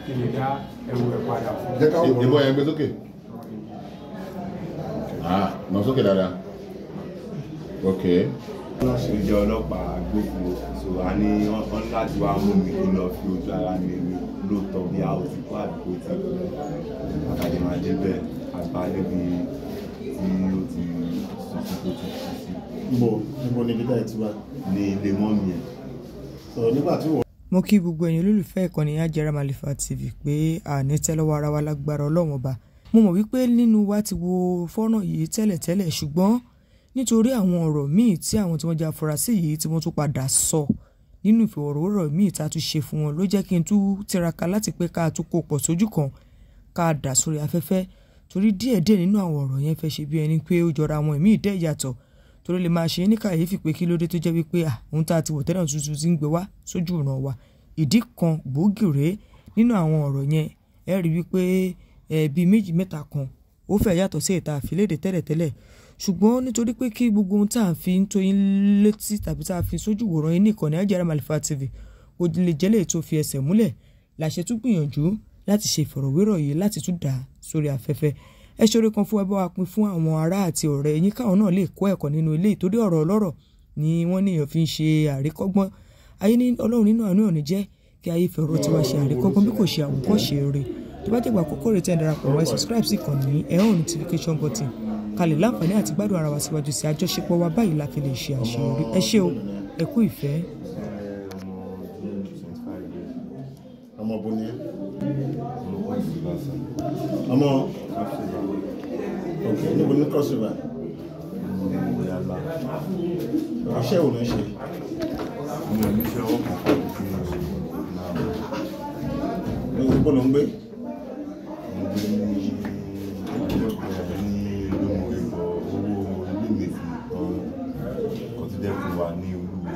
Kí n lè dá ẹrù ẹ̀ padà fún. Jẹ́ ká wò. Ìbọn yẹn gbé sókè. Ah, nà sókè dáadáa. Ok. Ó jẹ́ ọlọ́pàá agbófinró, so a ní wọ́n ní láti wá mú mi kí n lọ fi ojú ara mi rí lóòótọ́ bí a ò ti kú àbí kò tí kú. Àtàdé máa dé bẹ́ẹ̀, àgbà níbi tí ó ti sùn sí tó ti kú sí. Níbo ni dídá ẹ̀ ti wá? Ní ilé mọ́mì ẹ̀. So nígbà tí wọ́n. Mo kí gbogbo ẹ̀yin olólùfẹ́ ìkànnì Ajara Malifa TV pé àní tẹ́lọ́wọ́ ara wa lágbára Ọlọ́run Ọba. Mo mọ̀ wípé nínú wa ti wo fọ́nrán yìí tẹ́lẹ̀tẹ́lẹ̀, ṣùgbọ́n nítorí àwọn ọ̀rọ̀ míì tí àwọn tí wọ́n jẹ́ afurasí yìí tí wọ́n tún padà sọ nínú ìfọ̀rọ̀wérọ̀ míì tá a tún ṣe fún wọn ló jẹ́ kí n tún tiraka láti pé ká tún kó pọ̀ sójú kan ká dà sórí afẹ́fẹ́, torí díẹ̀díẹ̀ nínú àwọn ọ̀rọ̀ yẹn fẹ́ ṣe bí ẹni pé ó jọra àwọn ìmíì dẹ́ yàtọ̀, torí lè máa ṣe é ní kàyéfì pé kí ló dé tó jẹ́ wípé ohun tá a ti wò tẹ́lẹ̀ tuntun ti ń gbé wá sójú ìran wa. Ìdí kan gbòógì rèé nínú àwọn ọ̀rọ̀ yẹn, ẹ rí wípé bíi méjì mẹ́ta kan ó fẹ́ yàtọ̀ sí ìta àfilédè tẹ́lẹ̀tẹ́lẹ̀, ṣùgbọ́n nítorí pé kí gbogbo ohun tá à ń fi ń tó yín létí tàbí tá a fi sójú wòran yín ní ìkànnì Ajara Malifa TV kò lè jẹ́ lè tó fi ẹsẹ̀ múlẹ̀, la ṣe tún gbìyànjú láti ṣe ìfọ̀rọ̀wérọ̀ yìí láti tún dà sórí afẹ́fẹ́. Ẹ ṣoore kan fún ẹ bá wa pín fún àwọn ará àti ọ̀rẹ́ yín káwọn náà lè kọ́ ẹ̀kọ́ nínú ilé, ìtorí ọ̀rọ̀ ọlọ́rọ̀ ni wọ́n ní èèyàn fi ń ṣe àríkọ́gbọ́n. Ayé ní Ọlọ́run nínú àánú ọ̀nì jẹ́ kí ayé fi ọ̀rọ̀ tiwa ṣe àríkọ́gbọ́n bí kò ṣe àwòkọ́ṣe rere. Tó bá jẹ́gbà àkọ́kọ́ rẹ̀ tí ẹ darapọ̀ wá, ẹ subscribe sí ìkànnì, ẹ on notification button ká lè láǹfààní àti gbádùn ara wa síwájú sí àjọṣepọ̀ wa. Báyìí la fi lè ṣe àṣeyọrí. Ẹ ṣé o, ẹ kú ìfẹ́. Ọmọ ọdún 25 years. Ọmọ bo ni ẹ́? Ọmọ Cross River sir. Ọmọ Cross River. Ok, níbo ní Cross River? Yàrá. Iṣẹ́ wo ló ń ṣe? Mi ò níṣẹ́ ọwọ́ kankan tí mo ṣe náà. Ní ibo ló ń gbé? Mo gbé ní ní Olómọ̀ọ́rẹ́, bọ̀ owó ilé mi ti tán kan tó jẹ́ kí n wà ní Olúwo.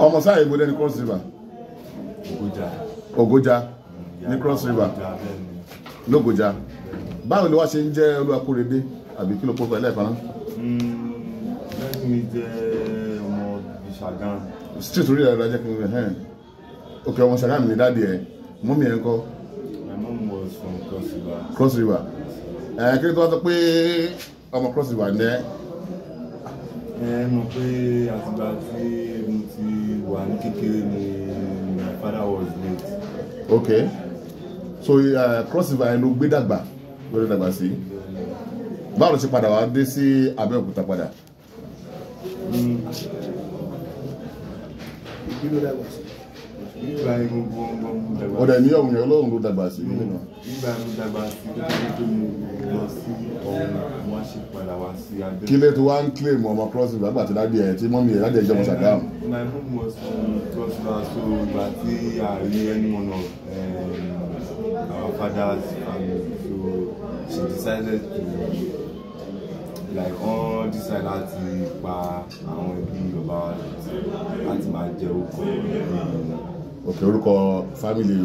Ọmọ sáà ìbò dẹni Cross River. Ògójà. Ògójà ní Cross River. Ògójà bẹ́ẹ̀ ni. Lógójà. Báwo ni wàá ṣe ń jẹ́ Olúwakóredé àbí kí ló kókó ẹlẹ́ẹ̀kan náà? Lẹ́yìn mi jẹ́ ọmọ Ìṣàgán. Street orí ẹ̀rọ ajẹ́ kí n rẹ̀ hẹ́n. Ok, ọmọ Ṣàgámù ní dáàdì ẹ̀, mọ́mí ẹ̀ ń kọ́. My mom was from Cross River. Cross River. Ẹ̀ kí ló tó wá sọ pé ọmọ Cross River ní ẹ́? Ẹ mọ̀ pé àtìgbà tí mo ti wà ní kékeré ni my father was late. Ok, so Cross River yẹn ló gbé dàgbà, ló gbé dàgbà sí. Báwo ló ṣe padà wá dé sí Abẹ́òkúta padà? Ìbí ló dàgbà sí. Nígbà yẹn mo dàgbà. Ọ̀dẹ̀ ní ọ̀hún yẹn Ọlọ́run ló dàgbà sí. Nígbà yẹn mo dàgbà sí kó tó di pé mo lọ sí ọ̀hún, mo wá ṣe padà wá sí Abẹ́òkúta. Kí ló tó wá ń claim ọmọ Cross River nígbà tí dáàdì ẹ̀ tí mọ́mí ẹ̀ dáàdì ẹ̀ jẹ́ ọmọ Ṣàgámù? My mom was from Cross River, so ìgbà tí a rí any one of our father's family, so she decided to like wọ́n decide láti pa àwọn ẹbí bàbá wa láti máa jẹ orúkọ ẹbí wọn. Ok, orúkọ family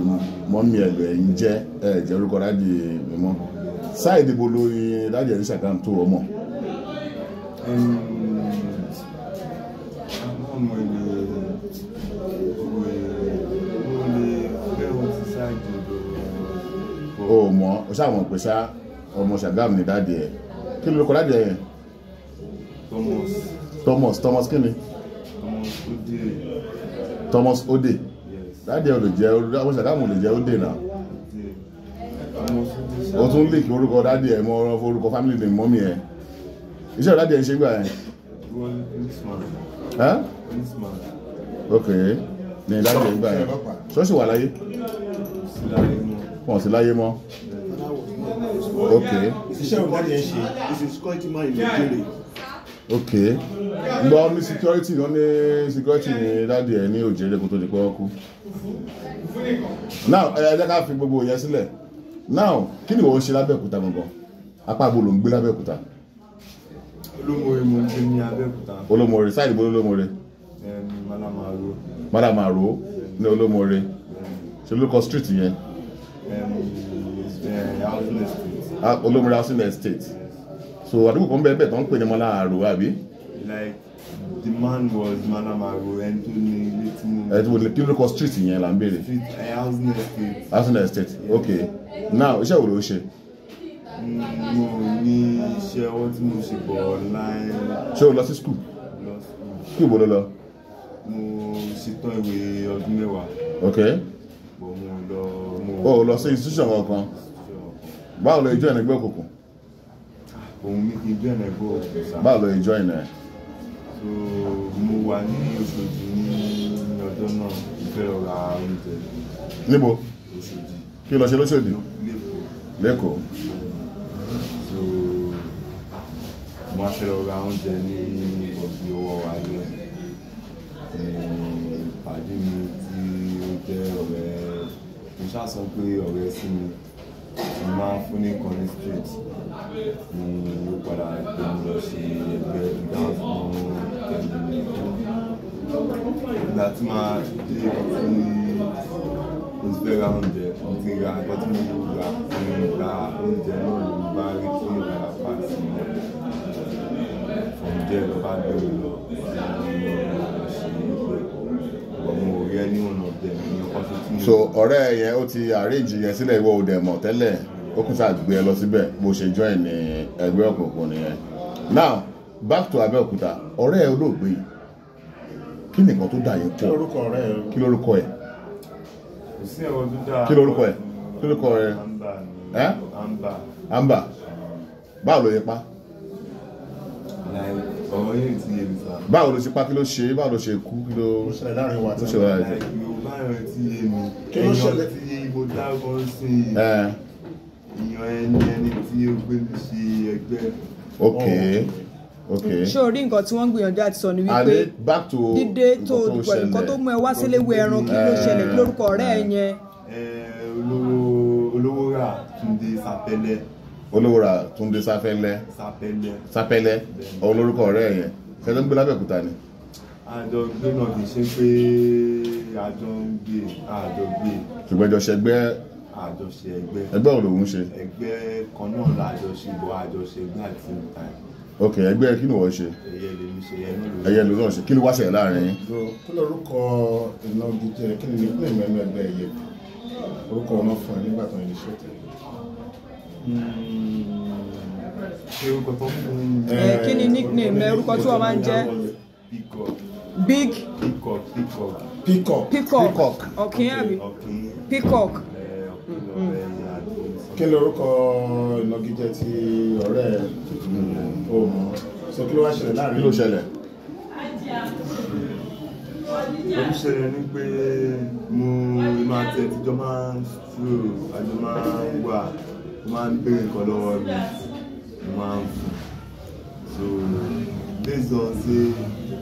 mọ́mí ẹ̀ ló ẹ̀ ń jẹ́, ẹ̀ jẹ́ orúkọ dáàdì mi mọ́. Sáà ìdìbò lórí dáàdì ẹ̀ ní Ṣàgámù tó ọmọ. Àwọn ọmọ ilé mo lè fẹ́ wọn ti ṣáàjì ọ̀dọ̀. O mọ̀, o ṣáà mọ̀ pé ṣá ọmọ Ṣàgámù ní dáàdì ẹ̀. Kí ló kọ dáàdì ẹ̀ yẹn? Thomas. Thomas, Thomas kí ni? Thomas Ode. Thomas Ode. Yes. Dáàdì ẹ̀ ò lè jẹ́, ọmọ Ṣàgámù ò lè jẹ́ Ode náà. Ode. Thomas Ode. O tún lè kí orúkọ dáàdì ẹ̀ mọ́ orúkọ family name mọ́mí ẹ̀. Iṣẹ́ dáàdì ẹ̀ ń ṣe gbà yẹn? Well, policeman. Ẹ́? Policeman. Ok, ní dáàdì ẹ̀ ń gbà yẹn. Ṣọ́ọ̀ṣì wà láyé? Sí láyé mọ́. Wọ́n sì láyé mọ́. Ok. Iṣẹ́ wo dáàdì ẹ̀ ń ṣe? He's a security man in Nigeria. Ok. Gbọ́ ní security, wọ́n ní security ní dáàdì ẹ̀ ní Òjèrè kó tó di pé wọ́n kú. Now, ẹ jẹ́ ká fi gbogbo yẹn sílẹ̀. Now, kí ni ìwọ ń ṣe lábẹ́òkúta gangan? Apá ibo ló ń gbé lábẹ́òkúta? Olómọ̀ọ́rẹ́ mo ń gbé ní Abẹ́òkúta. Olómọ̀ọ́rẹ́, sáà ìdìbò Olómọ̀ọ́rẹ́. Malamaro. Malamaro ní Olómọ̀ọ́rẹ́. Ṣé ló kọ street yẹn? Housing estate. Olómọ̀ọ́rẹ́ housing estate. So àdúgbò kan bẹ́ẹ̀ bẹ́ẹ̀ tó ń pè ní Malamaro, àbí? Like The man was Malam Aro, ẹni tó ní ilé tí mo. Ẹ tí mo lè kí lórúkọ street yẹn là ń béèrè. Street, housing estate. Housing estate, ok. Now, iṣẹ́ wo ló ń ṣe? Mo ní iṣẹ́ ọwọ́ tí mo ṣe bọ̀ online. Ṣé o lọ sí school? Lọ school. School wo ló lọ? Mo ṣetán ìwé ọdún 10. Ok. Bọ̀ mo lọ. O lọ sí institution kankan. Báwo lo join ẹgbẹ́ òkùnkùn? Òun mi kì í join ẹgbẹ́ òkùnkùn sá. Báwo lo join ẹ? So mo wà ní Òṣòdì ní ọjọ́ náà, mo fẹ́ lọ ra oúnjẹ. Níbo? Òṣòdì. Kí lọ ṣe lóṣòdì? Lẹ́kọ̀ọ́. Lẹ́kọ̀ọ́. So mo wá fẹ́ lọ ra oúnjẹ ní ọ̀bí ọwọ́ alẹ́. Ìpàdé mi tí ó jẹ́ ọ̀rẹ́, mo ṣáà sọ pé ọ̀rẹ́ sí mi, mo máa ń fún ní Kọ́ni street ni ó padà gbé mi lọ ṣe ẹgbẹ́ ìgbà. Ìgbà tí máa dé ibi tí mo ti fẹ́ ra oúnjẹ, mo ti ra nǹkan tí mo rà, mo gba oúnjẹ náà ló bá rí tí ó padà pàṣẹ mọ́. From there ló bá gbé mi lọ sí ẹgbẹ́. But mo rí any one of them ní ọkọ̀ tó tí mo. So ọ̀rẹ́ yẹn ó ti arrange yẹn sílẹ̀, ìwọ ò dẹ̀ mọ̀ tẹ́lẹ̀, ó kún sáà gbé ẹ lọ síbẹ̀ bó ṣe join ní ẹgbẹ́ òkùnkùn nìyẹn. Now back to Abẹ́òkúta, ọ̀rẹ́ ẹ olóògbé yìí, kí ni nǹkan tó dà yín Kí pọ̀? lorúkọ ọ̀rẹ́ ẹ? Kí lorúkọ ẹ? Kò sí ẹ̀rọ tó dáa. Kí lorúkọ ẹ? Kí lorúkọ ẹ? Amber ni. Ẹ́? Amber. Amber. Báwo ló yẹ pa? Like ọ̀rọ̀ yìí ti yé mi sá. Báwo ló ṣe pa? Kí ló ṣe? Báwo ló ṣe kú? Kí ló Ó ṣẹlẹ̀ láàrin wa ló ṣe láàrin? Like Yorùbá yẹn ti yé mi. Kí ló ṣẹlẹ̀? Èèyàn tí mo dárúkọ sí i. Ẹ Èèyàn ẹni tí ó gbé mi ṣe ẹgbẹ́. Ok ok. Ṣé o rí nǹkan tí wọ́n ń gbìyànjú àti sọ ni wípé Adé, back to dídé tó nǹkan tó nǹkan tó ṣẹlẹ̀. mú ẹ wá sílé wo ẹran, kí ló ṣẹlẹ̀, kí lórúkọ ọ̀rẹ́ ẹ yẹn? Ẹ, olówó rà Túndé Sápẹ́lẹ́. Olówó-ra Túndé Sáfẹ́lẹ́. Sápẹ́lẹ́. Sápẹ́lẹ́ olórúkọ ọ̀rẹ́ yẹn ṣe ló ń gbé lábẹ́òkúta ni. Àjọ gbé náà kì í ṣe pé àjọ ń gbé, àjọ gbé. Ṣùgbọ́n ẹjọ́ ṣẹgbẹ́. Àjọ ṣe ẹgbẹ́. Ẹgbẹ́ wo lòun ṣe? Ẹgbẹ́ kan náà la àjọ ṣe bọ̀, àjọ ṣe ẹgbẹ́ at the same time. Ok, ẹgbẹ́ kí ni wọ́n ṣe? Ẹyẹ lèmi ṣe, ẹyẹ náà ló. Ẹyẹ ló náà ṣe. Kí ló wá ṣẹlẹ̀ láàrin yín? Kí lorúkọ ìnagijẹ, kí ni nickname ẹnu ẹgbẹ́ ẹyẹ? Orúkọ ọ̀nà fún ẹ nígbà tó ń ṣe tẹ̀. Ṣé orúkọ tó fún mi? Ẹ, kí ni nickname ẹ, orúkọ tí wọ́n máa ń jẹ́? Peacock. Big Peacock, Peacock. Peacock. Peacock. Peacock. Ọ̀kín àbí? Ọ̀kín. Peacock. Ẹ, ọ̀kín lọ́bẹ̀ ẹyẹ àti Kí lorúkọ ìnagijẹ ti ọ̀rẹ́ ẹ? O mọ̀. So kí ló wá ṣẹlẹ̀ láàrin? Kí ló ṣẹlẹ̀? Ó ṣẹlẹ̀ ní pé mo máa tẹ̀ tíjọ́ máa ń stroll, àjọ máa ń wà, ó máa ń béèrè nǹkan lọ́wọ́ mi, mo máa ń fún. So based on say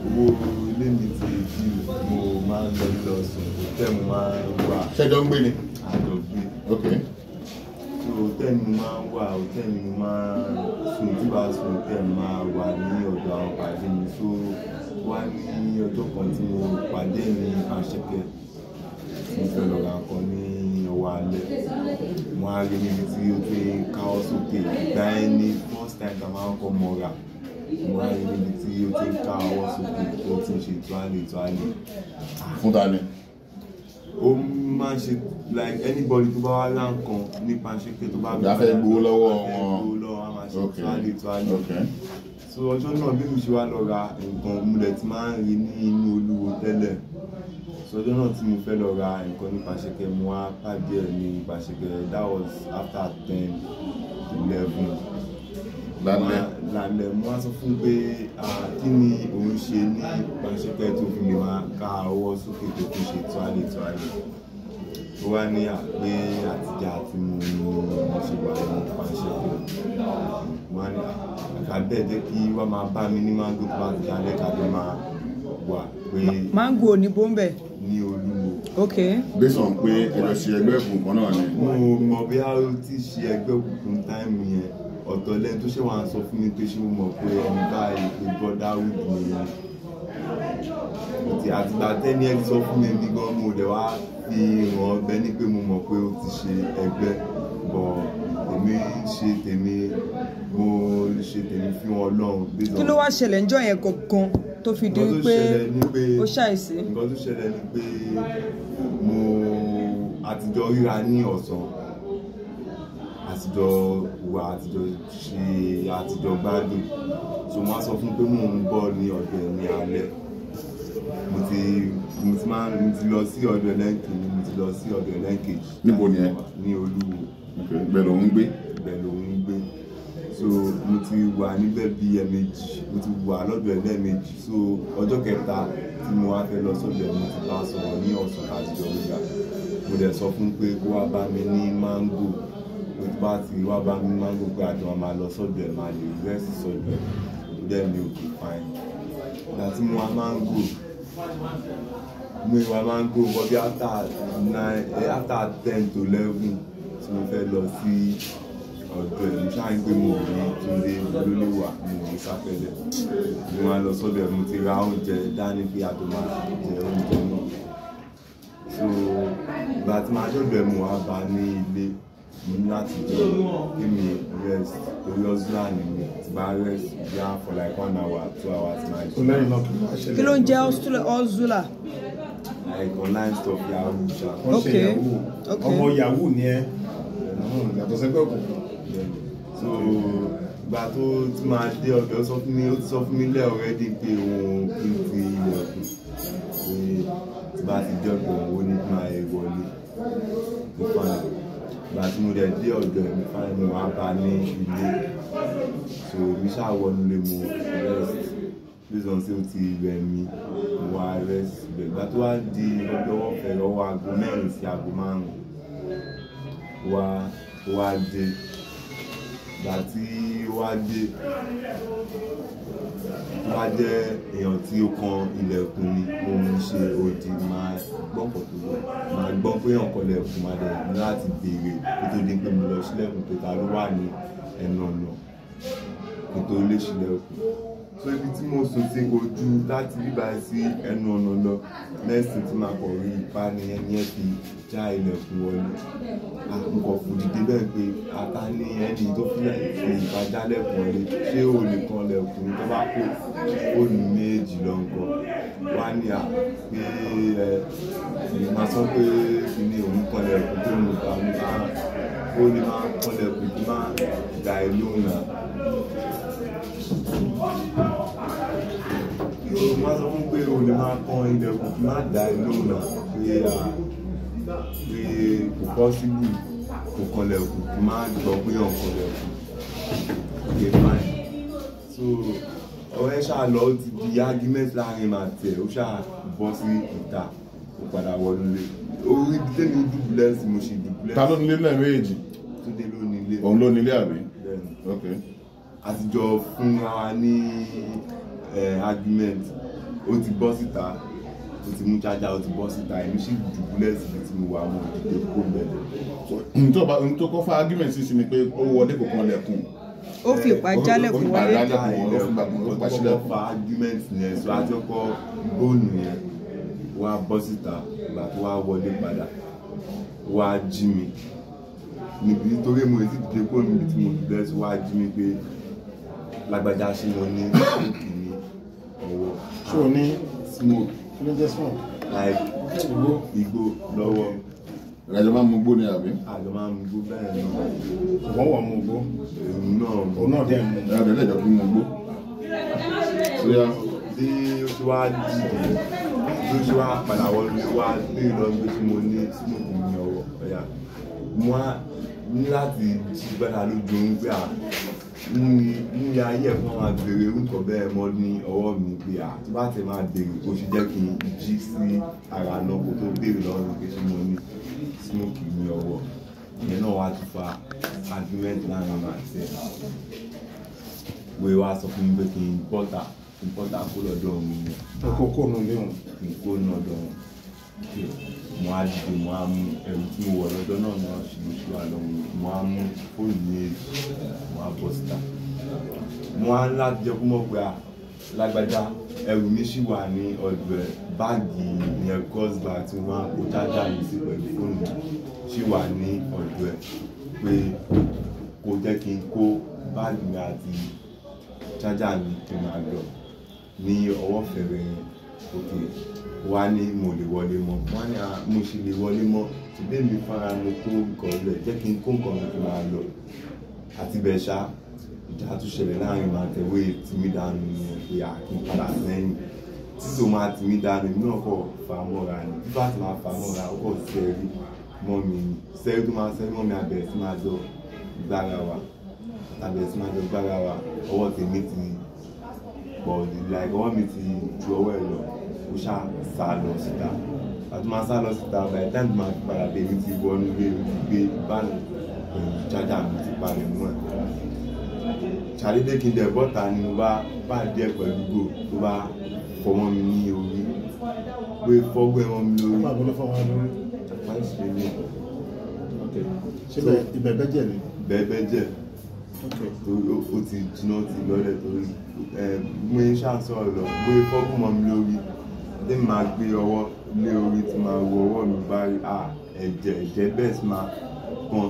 owó ilé mi ti due, mo máa ń lọ lọ sùn, hotel mo máa ń wà. Ṣẹjọ ń gbé ni? Àjọ gbé. Ok. So hotel ni mo máa ń wà, hotel ni mo máa ń sùn, tí bá sùn hotel mo máa wà ní ọ̀dọ̀ àwọn pàdé mi. So wá ní ọjọ́ kan tí mo pàdé ní Àṣekẹ́, tí mo fẹ́ lọ ra nǹkan ní ọwọ́ alẹ́. Mo á rí níbi tí ó ti ń káwọ́ sókè. Ìgbà yẹn ni first time tá a máa ń kọ́ mọ́ra. Mo á rí níbi tí ó ti ń ká ọwọ́ sókè, tó ti ń ṣe tuálè tuálè. Fún ta ni? Ó máa ń ṣe like anybody tó bá wá ra nǹkan nípa Àṣekẹ́ tó bá Ìyá fẹ́ gbowó lọ́wọ́ A fẹ́ wọn. gbowó lọ́wọ́, a máa ṣe Ok. tuálè tuálè. Ok. So ọjọ́ náà bí mi ṣe wá lọ ra nǹkan, mo dẹ̀ ti máa ń rí ní inú Olúwo tẹ́lẹ̀. So ọjọ́ náà tí mo fẹ́ lọ ra nǹkan nípa Àṣekẹ́, mo wá pàdé ẹ̀ ní Àṣekẹ́. That was after 10, 11. Lálẹ́. Lálẹ́. Mo wá sọ fún pé, ah, kí ni òun ṣe ní Àṣekẹ́ tó fi lè máa ká ọwọ́ sókè tó fi ṣe tuálè tuálè? Ó wá ní àpé àtijọ́ àti mo mo ṣe wà ní Àṣekẹ́. Mo wá ní àkàkà bẹ́ẹ̀ jẹ́ kí wá máa bá mi ní mango tó bá ti dalẹ́ ká tó máa wà pé Mango ò ní bóńbẹ̀. Ní Olúwo. Ok. Based on pé ẹjọ́ ṣe ẹgbẹ́ òkùnkùn kan náà ni. Mo mọ̀ bí a ó ti ṣe ẹgbẹ́ òkùnkùn táìmù yẹn. Ọ̀tọ̀ lẹ́nu tó ṣe wà ń sọ fún mi pé ṣé mo mọ̀ pé ẹni báyìí pé brotherhood ni. Òtí àtìgbà tẹ́ni ẹ ti sọ fún mi ní gan, mo dẹ̀ wá fi hàn ọbẹ̀ ní pé mo mọ̀ pé ó ti ṣe ẹgbẹ́, bọ̀ èmi ń ṣe tèmi, mo ṣe tèmi fún Ọlọ́run. Kí ló wá ṣẹlẹ̀ ńjọ́ yẹn gangan? Tó fi di wípé ó ṣàìsí. Nǹkan tó ṣẹlẹ̀ ni pé mo àtijọ́ ríra ní ọ̀sán, àtijọ́ wà, àtijọ́ ṣe, àtijọ́ gbádùn. So mo á sọ fún pé mò ń bọ̀ ní ọ̀dọ̀ ẹ̀ ní alẹ́. Mo ti lọ sí ọ̀dọ̀ ẹlẹ́ǹkejì, mo ti lọ sí ọ̀dọ̀ ẹlẹ́ǹkejì. Níbo ni ẹ? Ní Olúwo. Ibẹ̀ lòun ń gbé. Ibẹ̀ lòun ń gbé. So mo ti wà níbẹ̀ bí ẹ̀ẹ̀mejì, mo ti wà lọ́dọ̀ ẹ̀ lẹ́ẹ̀mejì. So ọjọ́ kẹta tí mo wá fẹ́ lọ sọ́dọ̀ ẹ̀, mo ti bá a sọ̀rọ̀ ní ọ̀sán àtijọ́ ríra. Mo dẹ̀ sọ fún pé kó wá bá mi ní mango. Mo ti bá ti wá bá mi ní mango pé àjọ máa lọ sọ́dọ̀ ẹ̀, máa lè rẹ́sì sọ́dọ̀ ẹ̀. Ó dẹ̀ mi ò kì í fine. Ìgbà tí mo wá mango, mo wá mango bọ́ bí after 9, after 10 to 11 tí mo fẹ́ lọ sí ọ̀dọ̀ ẹ̀, mo ṣáà ń pé mo rí Túndé lólè wà, mo rí Sáfẹ́lẹ̀. Mo wá lọ sọ́dọ̀ ẹ̀, mo ti ra oúnjẹ dání pé àjọ máa jẹ oúnjẹ náà. So ìgbà tí màá dọ̀dọ̀ ẹ̀, mo wá bá a ní ilé. Mo ní láti jẹun kí mi rest torí ọ́sùlà ni mi ti bá rest yá for like 1 hour, 2 hours máa Ó jẹun. lẹ́yìn náà kí ló wá ṣẹlẹ̀? Kí ló ń jẹ́ ọ́zúlà? Like online stuff, yahoo ṣá. Wọ́n ṣe Okay, yahoo. okay. Ọmọ yahoo ni ẹ. Yàtọ̀ sẹ́gbẹ́ òkùnkùn. So ìgbà tó ti máa dé ọ̀dọ̀, ó sọ fún mi, ó ti sọ fún mi lẹ́ already pé òun kì í ti ilẹ̀kùn, pé tí bá ti dé ọ̀dọ̀ òun ó ní kí máa wọlé. Mo fine. Ìgbà tí mo dẹ̀ dé ọ̀dọ̀ ẹ̀, mo fine, mo wá bá a ní ilé. So èmi ṣáà wọnú ilé, mo rest. Based on say ó ti rẹ̀ mí, mo wá rest ibẹ̀. Ìgbà tó wá di ọjọ́ ọ̀fẹ́ lọ́wọ́ aago 4 sí aago 5, wá dé. Ìgbà tí ó wá dé, tó bá jẹ́ èèyàn tí ó kan ilẹ̀kùn ni òun ṣe odi, máa gbọ́ nǹkan tó lọ, máa gbọ́ pé èèyàn kan ilẹ̀kùn, máa dẹ̀ ní láti béèrè kó tó di pé mo lọ ṣílẹ̀kùn pé ta ló wà ní ẹnu ọ̀nà kó tó lè ṣílẹ̀kùn. So ibi tí mo sùn sí kò ju láti bíbá sí ẹnu ọ̀nà lọ. Next thing tí màá kọ̀ rí ipá ni ẹni ẹ fi já ilẹ̀kùn wọlé. Mo kọ̀ fò dìde bẹ́ẹ̀ pé ata ní ẹni tó fi ìpá jálẹ̀kùn wọlé, ṣé o lè kan lẹ̀kùn tó bá kó fóònù méjì lọ ńkọ́? Wá ní à pé ẹ máa sọ pé kí ni òun kan lẹ̀kùn tó mú ta mú ta, ó lè máa kan lẹ̀kùn tó máa dà ẹ́ lóhùn náà. Mo máa sọ fún pé o lè máa kan ilẹ̀kùn kí má dà ẹ́ lóhùn náà, pé à pé kò possible kò kanlẹ̀kùn kí má gbọ́ pé òun kanlẹ̀kùn. Okay, fine. So ọ̀rẹ́ ṣáà lọ, ó ti di argument láàrin màá tiẹ̀, ó ṣáà bọ́ sí ìta, ó padà wọnú ilé. Orí ibi tẹ́mi dùbúlẹ̀ sí, mo ṣe dùbúlẹ̀. Ta ló nílé náà méjèèjì? Túndé ló nílé. Òun ló nílé àbí? Bẹ́ẹ̀ni. Okay. Àtijọ́ fúnra wa ní argument, ó ti bọ́ síta, ó ti mú chájà, ó ti bọ́ síta, èmi sì dùbúlẹ̀ síbi tí mo wà, mo dìde kó bẹ̀rẹ̀. So n tó kọ́ fún argument sísìn ni pé ó wọlé kò kan lẹ̀kùn. Ó fi ìpá jálẹ̀kùn Ó fi ìpá wọlé. jálẹ̀kùn wọlé, ó fi ìpá Ó ó kọ́kọ́ fa argument yẹn, so àti ọkọ̀ bóònù yẹn wá bọ́ síta. Ìgbà tó wá wọlé padà, wá jí mi níbi torí mo ti dìde kúrò níbi tí mo dùbúlẹ̀ sí, wá jí mi pé lágbájá ṣé mo ní smoke ní ọwọ́. Ṣé o ní smoke? Kí ló jẹ́ smoke? Like Igbó. Igbó lọ́wọ́. Ìrìnàjò máa ń mu gbó ni àbí? Àjọ máa ń mu igbó bẹ́ẹ̀ náà. Ṣùgbọ́n wọ́n mú igbó. Èmi náà mú. Òun náà dẹ̀ mú. Ìrìnàjò lẹ́jọ́ kí mu gbó. So ya Bí ó ṣe wá dìde, bí ó ṣe wá padà wọlé wá béèrè lọ́wọ́ mi pé ṣé mo ní smoke ní ọwọ́. Ọ̀yà mo wá ní láti jí gbára lójú oorun pé à ní ayé ẹ̀ fún máa béèrè orúkọ bẹ́ẹ̀ mọ́ ní ọwọ́ mi, pé à tó bá tẹ̀ máa béèrè kó ṣe jẹ́ kí n jí sí ara náà kó tó béèrè lọ́wọ́ mi pé ṣé mo ní smoke ní ọwọ́. Ìyẹn náà wá tún fa argument láàrin mi àti ẹ̀. Wíwá wá sọ fún mi pé kí n bọ́tà, kí n bọ́tà kó lọ́dọ̀ òun yẹn. Ó kó kó nu ilé òun. Kí n kó ní ọ̀dọ̀ wọn. Mo á dìde, mo á mú ẹrù tí mo wọ̀ lọ́jọ́ náà náà ṣì ló ṣì wà lọ́wọ́ mi. Mo á mú fóònù méjì, mo á bọ́ síta. Mo á ń láti jẹ́ kó mọ̀ pé à lágbájá ẹrù mi ṣì wà ní ọ̀dọ̀ ẹ̀, báàgì ìyẹn cross bag tí mo máa ń kó chájà mi sí pẹ̀lú fóònù mi ṣì wà ní ọ̀dọ̀ ẹ̀, pé kó jẹ́ kí n kó báàgì mi àti chájà mi kí n máa lọ. Ní ọwọ́ fẹ̀rẹ̀ yẹn, òkè wá ní mo lè wọlé mọ́, wá ní mo ṣe lè wọlé mọ́, ṣùgbọ́n èmi fara mo kó nǹkan lẹ̀, jẹ́ kí n kó nǹkan mi kí n máa lọ. Àti bẹ́ẹ̀ ṣá, ìjà tún ṣẹlẹ̀ láàrin màá tẹ̀wé tì mí dànù yẹn pé à kí n padà sẹ́yìn. Títò máa tì mí dànù, èmi náà kọ̀ fà mọ́ra ni. Bí bá ti máa fà mọ́ra, ó kọ̀ sẹ́rí mọ́ mi ni. Sẹ́rí tó máa sẹ́rí mọ́ mi, abẹ̀rẹ̀ sí máa jọ gbára wa. Abẹ̀rẹ̀ sí máa jọ gbára wa. Ọwọ́ tèmi ti pọ̀, like ọwọ́ mi ti ju ọwọ́ ẹ̀ lọ. Ó ṣá sá lọ síta. Àti máa sá lọ síta, by the time máa fi padà dé, èmi ti wọnú ilé, èmi ti gbé báàgì pẹ̀lú chájà mi ti palẹ̀ mọ́ ẹ̀. Ṣàdédé kí n dẹ̀ bọ́ta ni mo bá pàdé ẹ̀ pẹ̀lú gò tó bá fọmọ́ mi ní orí. Pé fọ́gbọ́ ẹ̀ mọ́ mi lórí. Báwo ló fọmọ́ lórí? Apá ìṣe ni. Ok. Ṣé ibẹ̀ bẹ́ jẹ̀ ni? Bẹ́ẹ̀ bẹ́ jẹ̀. Ok. Torí ó ti jiná ti lọ́lẹ̀ torí mo ń ṣàǹsọ̀rọ̀ lọ pé fọ́gbọ́ mọ́ mi lórí. Tẹ́mi máa gbé ọwọ́ lé orí tí máa wo ọwọ́ mi báyìí, à ẹ̀jẹ̀ bẹ́ẹ̀ sì máa kan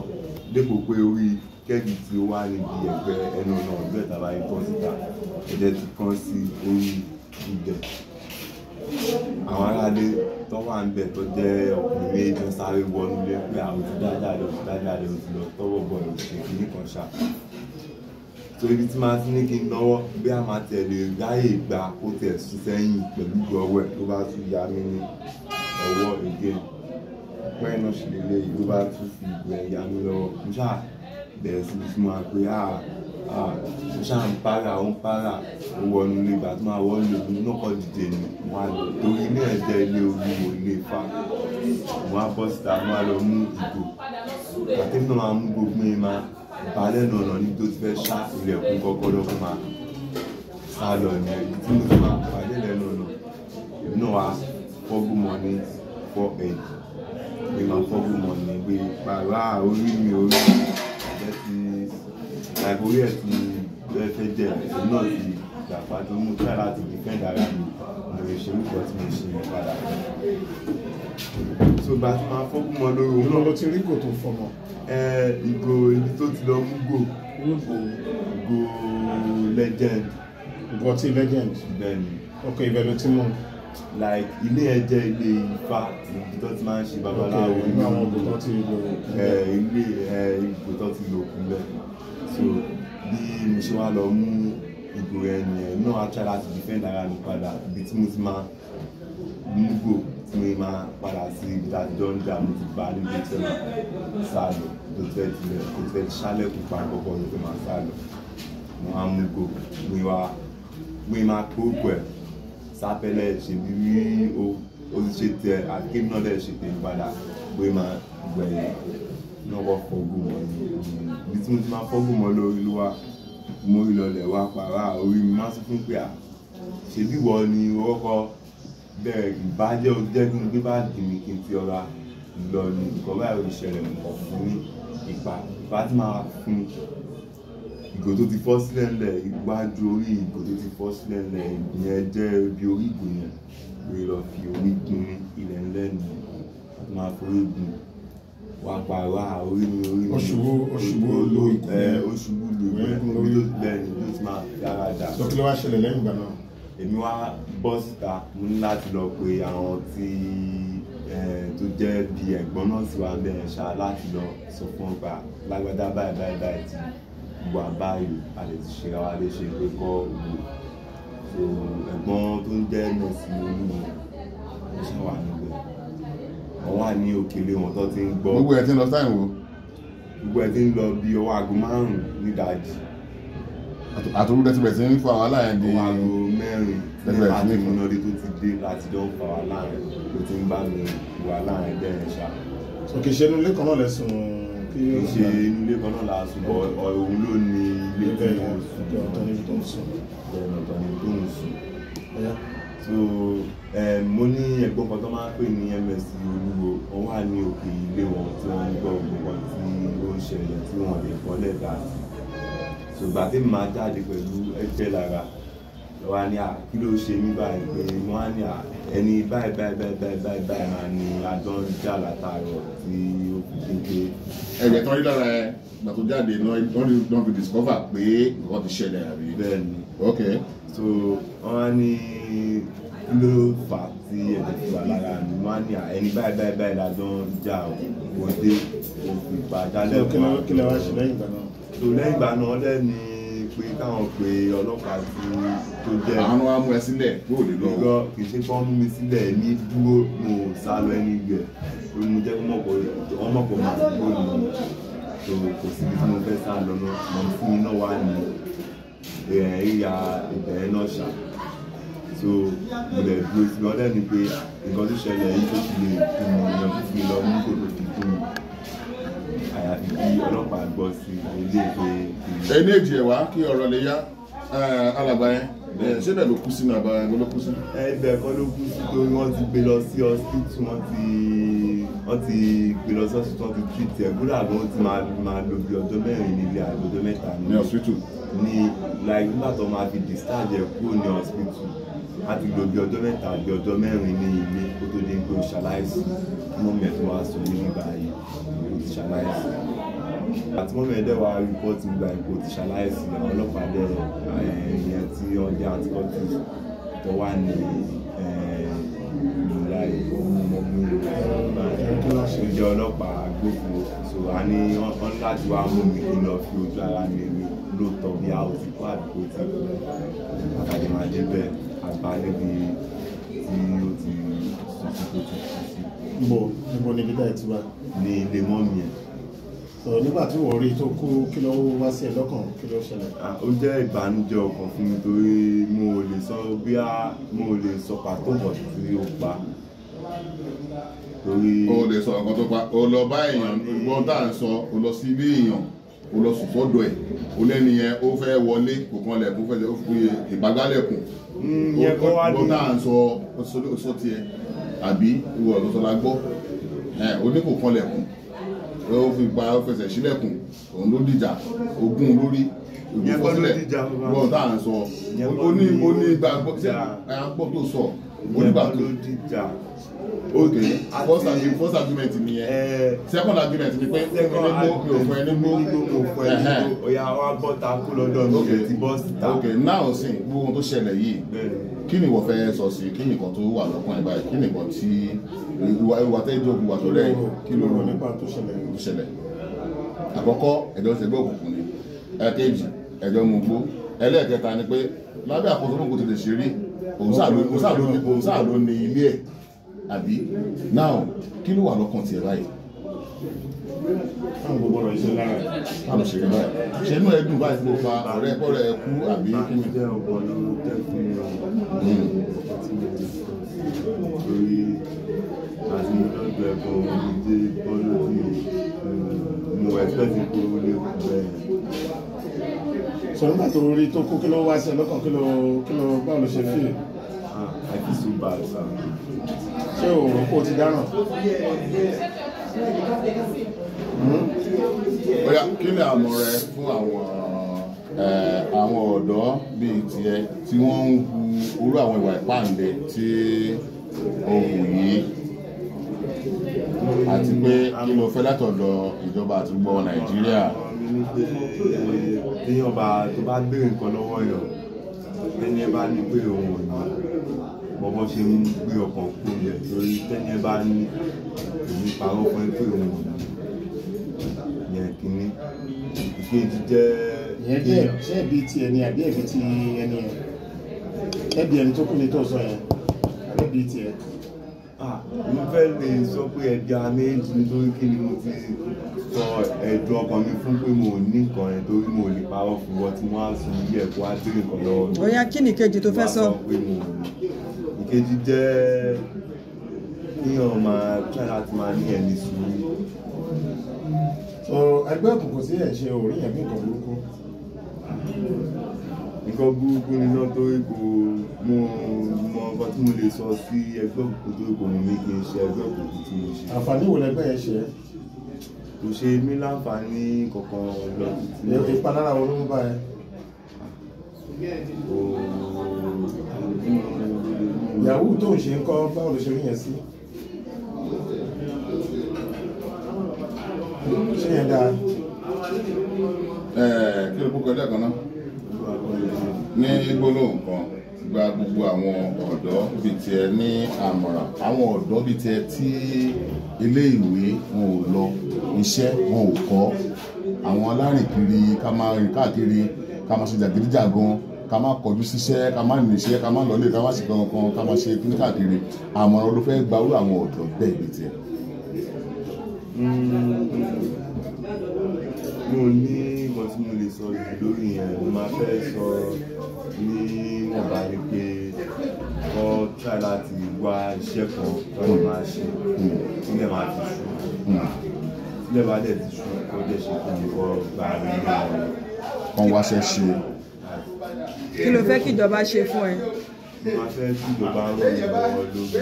dépò pé orí kẹ́gì tí ó wà níbi ẹ̀gbẹ́ ẹnu ọ̀nà ọ̀gbẹ́ tàbá ikọ́ síta, ẹ̀jẹ̀ ti kán sí orí ibẹ̀. Àwọn aráalé tó wà níbẹ̀ tó jẹ́ ọkùnrin méjì ń sáré wọnú ilé pé àwọn ti dájà lọ, ti dájà lọ, ti lọ tọwọ́ bọ̀ lọ ṣe kìíní kan ṣá. Torí ibi tí máa ti ní kí n náwó bí a máa tẹ̀lé ráyè gbà kó tẹ̀ sún sẹ́yìn pẹ̀lú ọwọ́ ẹ̀ tó bá tún ya mí ní ọwọ́ again. Pẹ́ náà ṣe lélẹ̀ yìí ló bá tún fi ìgò ẹ̀ ya mí lọ́wọ́. Mo ṣáà bẹ̀rẹ̀ sí ní fún wa pé mo ṣáà ń para, ó ń para, ó wọnú ilé ìgbà tó máa wọ́n lò mí náà kọ́ dìde ni mo á lọ. Torí ilé ẹ̀ jẹ́ ilé olúwo, ilé Ifá. Mo á bọ́ síta, mo á lọ mú ìgò. Àti náà máa mú gbogbo yẹn máa bá lẹ́nu ọ̀nà níbi tó ti fẹ́ ṣá ilẹ̀kùn kọ́kọ́rọ́ kó máa sá lọ ní ẹbí tí mo ti máa pàdé lẹ́nu ọ̀nà. Èmi náà wá fọ́gbó mọ́ ní forehead. Pé máa fọ́gbó mọ́ ní pé pàrọ̀ orí mi orí ẹ̀ ti like orí ẹ̀ ti fẹ́ jẹ́ èmi náà ti gbàgbá tó mú try láti defend ara mi. Mo lè ṣe orúkọ tí mo ṣe yẹn padà. So ìgbà tí máa fọ́gbó mọ́ lórí òun náà ló ti rí gò tó fọmọ. Ìgò ibi tó ti lọ mú gò. Ìgò legend. Ìgò tí legend. Bẹ́ẹ̀ni. Ok, ibẹ̀ ló ti mú. Like ilé ẹ jẹ́ ilé Ifá ibi tó ti máa ń ṣe babaláwo. Ok, inú àwọn ìgò tó ti lò òkú bẹ́ẹ̀. Ilé ìgò tó ti lò òkú bẹ́ẹ̀. So bí mo ṣe wá lọ mú ìgò ẹ nìyẹn náà á try láti defend ara mi padà ibi tí mo ti máa mú gò tí mo máa padà sí ibi tá a ti jọ ń jà mo ti bá níbi tí mo sá lọ tó ti fẹ́ tilẹ̀ tó ti fẹ́ ṣálẹ̀kùn pa àkọ́kọ́ ló fẹ́ máa sá lọ. Mo á mú gò mo máa kó òkú ẹ̀ sápẹ́lẹ̀ ṣe bí rí o ti ṣe tẹ àti kébì náà dẹ̀ ṣe tèmi padà pé máa gbẹ̀yìn náà wọ́n fọ́gùn mọ́ ní ibi tí mo ti máa fọ́gùn mọ́ lórí ló wá mo rí lọlẹ̀ wá pàrọ̀ orí mi máa sọ fún pé à ṣebí ìwọ ni o kọ́kọ́ bẹ̀rẹ̀ ìbàjẹ́ o jẹ́ kí n gbé báàgì mi kí n ti ọ̀ra lọ ní nǹkan báyìí ó ṣẹlẹ̀ nǹkan fún ní ìpa ìpa tí máa fún ìgò tó ti fọ́ sílẹ̀ ńlẹ̀ iwájú orí ìgò tó ti fọ́ sílẹ̀ ńlẹ̀ ìyẹn jẹ́ ibi orí ìgò yẹn pé lọ fi orí gun ní ilẹ̀ ńlẹ̀ nìyẹn àti máa forí gun wà pàrọ̀ orí mi orí mi. Oṣùbù lo ìgò yẹn. Oṣùbù lo ìgò yẹn ibi tó bẹ́ẹ̀ ni ló ti máa fi ara dà. Sọ kí ló wá ṣẹlẹ̀ lẹ́yìn ìgbà náà? Èmi wá bọ́ síta, mo ní láti lọ pe àwọn tí tó jẹ́ bí ẹ̀gbọ́n náà sì wá bẹ́ẹ̀ ṣá láti lọ sọ fún ọgbà lágbádá báyìí báyìí báyìí ti wà báyìí a lè ti ṣera wa léṣe pé kọ́ òwò. So ẹ̀gbọ́n tó ń jẹ́ nọ́ọ̀sì Olúwo ó ṣá wà níbẹ̀. Wọ́n wà ní òkèlè wọn tó ti ń gbọ́. Gbogbo ẹ̀ ti ń lọ sáyìn wo? Gbogbo ẹ̀ ti ń lọ bí ọwọ́ aago 5 nídàájí. Àtòrú dẹ́ ti bẹ̀rẹ̀ sí ń fa wàhálà yẹn di. Ọwọ́ aago 4 nípa tí mo náà dé tó ti dé láti jọ ń fa wàhálà yẹn ló ti ń bá mi wàhálà yẹn bẹ́ẹ̀ ṣá. So kì í ṣe inú ilé kan náà lẹ́sùn kí Kì í ṣe inú ilé kan náà la sùn bọ̀ òun ló ní ilé tí mo sùn. Ọ̀tọ̀ níbi tó ń sùn. Bẹ́ẹ̀ ni ọ̀tọ̀ níbi tó ń sùn. So mo ní ẹ̀gbọ́n kan tó máa ń pè ní MS Olúwo, wọ́n wà ní òkè ilé wọn tí wọ́n ń gbọ́ gbogbo nǹkan tí ó ń ṣẹlẹ̀ tí wọ́n lè kọ́lẹ̀ dá sí. So ìgbà tí mo máa jáde pẹ̀lú ẹ̀jẹ̀ lára wá ní à kí ló ṣe mí báyìí pé mo wá ní à ẹni báyìí báyìí báyìí báyìí báyìí báyìí máa ní adán jà látàárọ̀ tí ó fi dé pé. Ẹ̀jẹ̀ tó rí lára ẹ. Ìgbà tó jáde náà fi discover pé nǹkan ti ṣẹlẹ̀ àbí. Bẹ́ẹ̀ ni. Ok. So wọ́n á ní kí ló fà á tí ẹ̀jẹ̀ fi wà lára mi, wọ́n á ní ẹni báyìí báyìí báyìí la jọ ń jà kò dé òfin ìpàdálẹ̀ kí lẹ wá ṣe lẹ́yìn ìgbà náà? So lẹ́yìn ìgbà náà lẹ́ni pé káwọn pe ọlọ́pàá tó jẹ́ àwọn wa mú ẹ sílẹ̀ pé ò lè lọ. Irọ́, kì í ṣe pé wọ́n mú mi sílẹ̀, èmi dúró, mo sá lọ ẹni rẹ̀ ló mú jẹ́ kó mọ̀ pé wọ́n mọ̀ pé màá dúró nìyí. So kò síbi tí mo fẹ́ sá lọ náà, mọ̀ sí mi náà wà ní area ìbẹ̀rẹ̀ náà ṣá. So mo lè dúró sí wọn lẹ́nu pé nǹkan tó ṣẹlẹ̀ yìí tó fi lè fún mi, èèyàn tó fi lọ mú kò tó fi fún mi. Àyàfi kí ọlọ́pàá gbọ́ sí ilé ìpè. Ẹni èjì ẹ̀ wá kí ọ̀rọ̀ lè yá alàgbà yẹn, ṣé bẹ́ẹ̀ ló kú sínú àbá ẹ̀ ló kú sí? Ibẹ̀ kọ́ ló kú sí torí wọ́n ti gbé lọ sí hospital, wọ́n ti gbé lọ sí hospital, wọ́n ti treat ẹ̀. Kódà gan ti máa lò bí ọjọ́ mẹ́rin nílé àbí ọjọ́ mẹ́ta ní hospital. Ní like nígbà tó máa fi discharge ẹ̀ kúrò ní hospital, a ti lò bí ọjọ́ mẹ́ta àbí ọjọ́ mẹ́rin ní ilé kó tó dé pé ó ṣaláìsí. Mọ́mí ẹ̀ tó wá sọ ní bíbá yìí ó ti ṣaláìsí. Àti mọ́mí ẹ̀ dẹ̀ wá rìpọ́tì gbà pé ó ti ṣaláìsí, àwọn ọlọ́pàá dẹ̀ ìyẹn tí wọ́n jẹ́ anti-cultist tó wà ní ìlà ìmọ̀mú ìjọ ọlọ́pàá agbófinró. So a ní wọ́n láti wá mú mi kí n lọ fi ojú ara mi rí lóòótọ́ bí a ò ti kú àbí kò ti kú. Àtàdé máa dé bẹ́ẹ̀ àgbà níbi tí ó ti sùn sí tó ti kú sí. Níbo ni bídà ẹ̀ ti wá? Ní ilé mọ́mí ẹ̀. So nígbà tí wọ́n rí tó kú, kí ló wá sí ẹ lọ́kàn, kí ló ṣẹlẹ̀? Ó jẹ́ ìbànújẹ́ ọkàn fún mi torí mo ò lè sọ bí mo ò lè sọ pàtó nǹkan tí ó pa. Torí o lè sọ nǹkan tó pa, o lọ bá èèyàn gbọ́n tá à ń sọ, o lọ sí ilé èèyàn, o lọ sùn sọ́dọ̀ ẹ̀, o lẹ́ni yẹn ó fẹ́ wọlé kò kan lẹ̀kùn, fẹ́ fi ìbágbálẹ̀kùn. Ìyẹn kọ́ wá ní gbọ́n tá à ń sọ, ó sọ tiẹ̀ àbí ìwọ ọ̀tọ̀ọ̀tọ̀ la gbọ́, o ní kò kan lẹ̀kùn, ó fi gba ó fẹsẹ̀ sílẹ̀kùn, òun ló dìjà, ogún lórí Ìyẹn kọ́ ló dìjà, gbọ́n tá à ń sọ, ó ní gbàgbọ́ tó sọ, ó ní gbàgbọ́ ló dìjà. Ok, first argument nìyẹn. Second argument ni pé mi ò fún ẹ ní gbó, mo fún ẹ ní gbó, ọ̀yà wa bọ́ ta kú lọ́dọ̀ mi, ẹ̀ ti bọ́ síta. Ok, now sin gbogbo ohun tó ṣẹlẹ̀ yìí, kí ni ìwọ fẹ́ sọ sí, kí ni nǹkan tó wà lọ́kàn ẹ báyìí, kí ni nǹkan tí ìwà tẹ́jọ́ ìwà tó rẹ̀, kí ló rò nípa tó ṣẹlẹ̀? Àkọ́kọ́, ẹ̀jọ́ ṣe gbé òkùnkùn ni. Ẹ̀kejì, ẹ̀jọ́ mú gbó. Ẹlẹ́ẹ̀kẹta ni pé lábẹ́ àkóso kò tètè ṣe rí, òun sáà ló ní ilé ẹ̀ àbí. Now kí ló wà lọ́kàn tiẹ̀ báyìí? Báwo gbogbo ọ̀rọ̀ iṣẹ́ lára ẹ̀? Báwo ṣe rí báyìí? Ṣé inú ẹ dùn báyìí kó fa ọ̀rẹ́ ẹ̀kọ́ rẹ̀ kú àbí kí ni? Ìbànújẹ́ ọkàn ló jẹ́ fún mi tí mo lè sọ torí àti lọ́dọ̀ ẹ̀kọ́ omi dé bọ́ lójú mo expect pé ó lè kú bẹ́ẹ̀. Sọ nígbà tó rí tó kú, kí ló wá sí ẹ lọ́kàn, kí ló báwo ló ṣe feel? I feel so bad, sir. Ṣé o rò pé o ti dáràn? Oya, kí ni àmọ̀ràn rẹ fún àwọn ọ̀dọ́ bíi tiẹ̀ tí wọ́n ń hu orú àwọn ìwà ìpáǹle tí o hù yìí, àti pé kí ló fẹ́ látọ̀dọ̀ ìjọba àti gbogbo Nàìjíríà? Téèyàn bá tó bá béèrè nǹkan lọ́wọ́ èèyàn, tẹ́ni ẹ bá ní pé òun ò ní, bọ́bọ́ ṣe ń gbé ọkàn kú yẹ torí tẹ́ni ẹ bá ní èmi parọ́ fún ẹ pé òun ò ní. Yẹn kínní. Ìkejì jẹ́. Ìyẹn jẹ́ ṣé ẹ̀bi ti ẹni àbí ẹ̀bi ti ẹni yẹn? Ẹ̀bi ẹni tó kú ni tó sọ yẹn, àbí ẹ̀bi tiẹ̀? Mo fẹ́ lè sọ pé ẹ̀bi ara méjì nítorí kí ni mo ti sọ ẹ̀dùn ọkàn mi fún pé mo ò ní nǹkan yẹn torí mo ò lè parọ́ fún wọn tí wọ́n á sùn ilé ẹ̀kọ́ á dé nǹkan lọ́wọ́ mi. Ọ̀yá, kí ni ìkejì tó fẹ́ sọ? Wọ́n á sọ pé mo ò ní. Ìkejì jẹ́ kíyàn máa try láti máa ní ẹ̀mí sùúrù. So ẹgbẹ́ òkùnkùn tí ẹ̀ ṣe ò rí yẹn bí nǹkan burúkú? Nǹkan burúkú ni náà torí kò mo mọ nǹkan tí mo lè sọ sí ẹgbẹ́ òkùnkùn torí kò mú mi kí n ṣe ẹgbẹ́ òkùnkùn tí mo ṣe. Àǹfààní wo lẹgbẹ́ yẹn ṣe? Kò ṣe mí láǹfààní kankan lọ títí. Ìpalára wo ló ń bá ẹ? Yahoo tó ń ṣe ń kọ́, báwo ló ṣe rí yẹn sí? Ṣé yẹn dáa? Kí ló kókó ẹlẹ́kan náà? Ní gbólóhùn kan, gba gbogbo àwọn ọ̀dọ́ bíi tiẹ̀ ní àmọ̀ràn. Àwọn ọ̀dọ́ bíi tiẹ̀ tí ilé ìwé wọn ò lọ, iṣẹ́ wọn ò kọ́, àwọn alárìnkiri, ká máa rìn káàkiri, ká máa ṣe jàgídíjàgan, ká máa kọjú síṣẹ́, ká máa níṣẹ́, ká máa lọlé, ká máa ṣe kankan, ká máa ṣe kíní káàkiri. Àmọ̀ràn ló fẹ́ gba irú àwọn ọ̀dọ́ bẹ́ẹ̀ bíi tiẹ̀. Mo ní nǹkan tí mo lè sọ jù lórí yẹn. Mo máa fẹ́ sọ níwọ̀nba ni pé kọ́ try láti wá iṣẹ́ kan tó lè máa ṣe tílẹ̀ máa fi ṣú, tílẹ̀ bá dẹ̀ ti ṣú, kó dẹ̀ ṣe kí ni kọ́ gba ilé wọn. Kán wáṣẹ́ ṣe. Kí ló fẹ́ kí ìjọba ṣe fún ẹ? Mo máa fẹ́ kí ìjọba ràn mí lọ́wọ́ lórí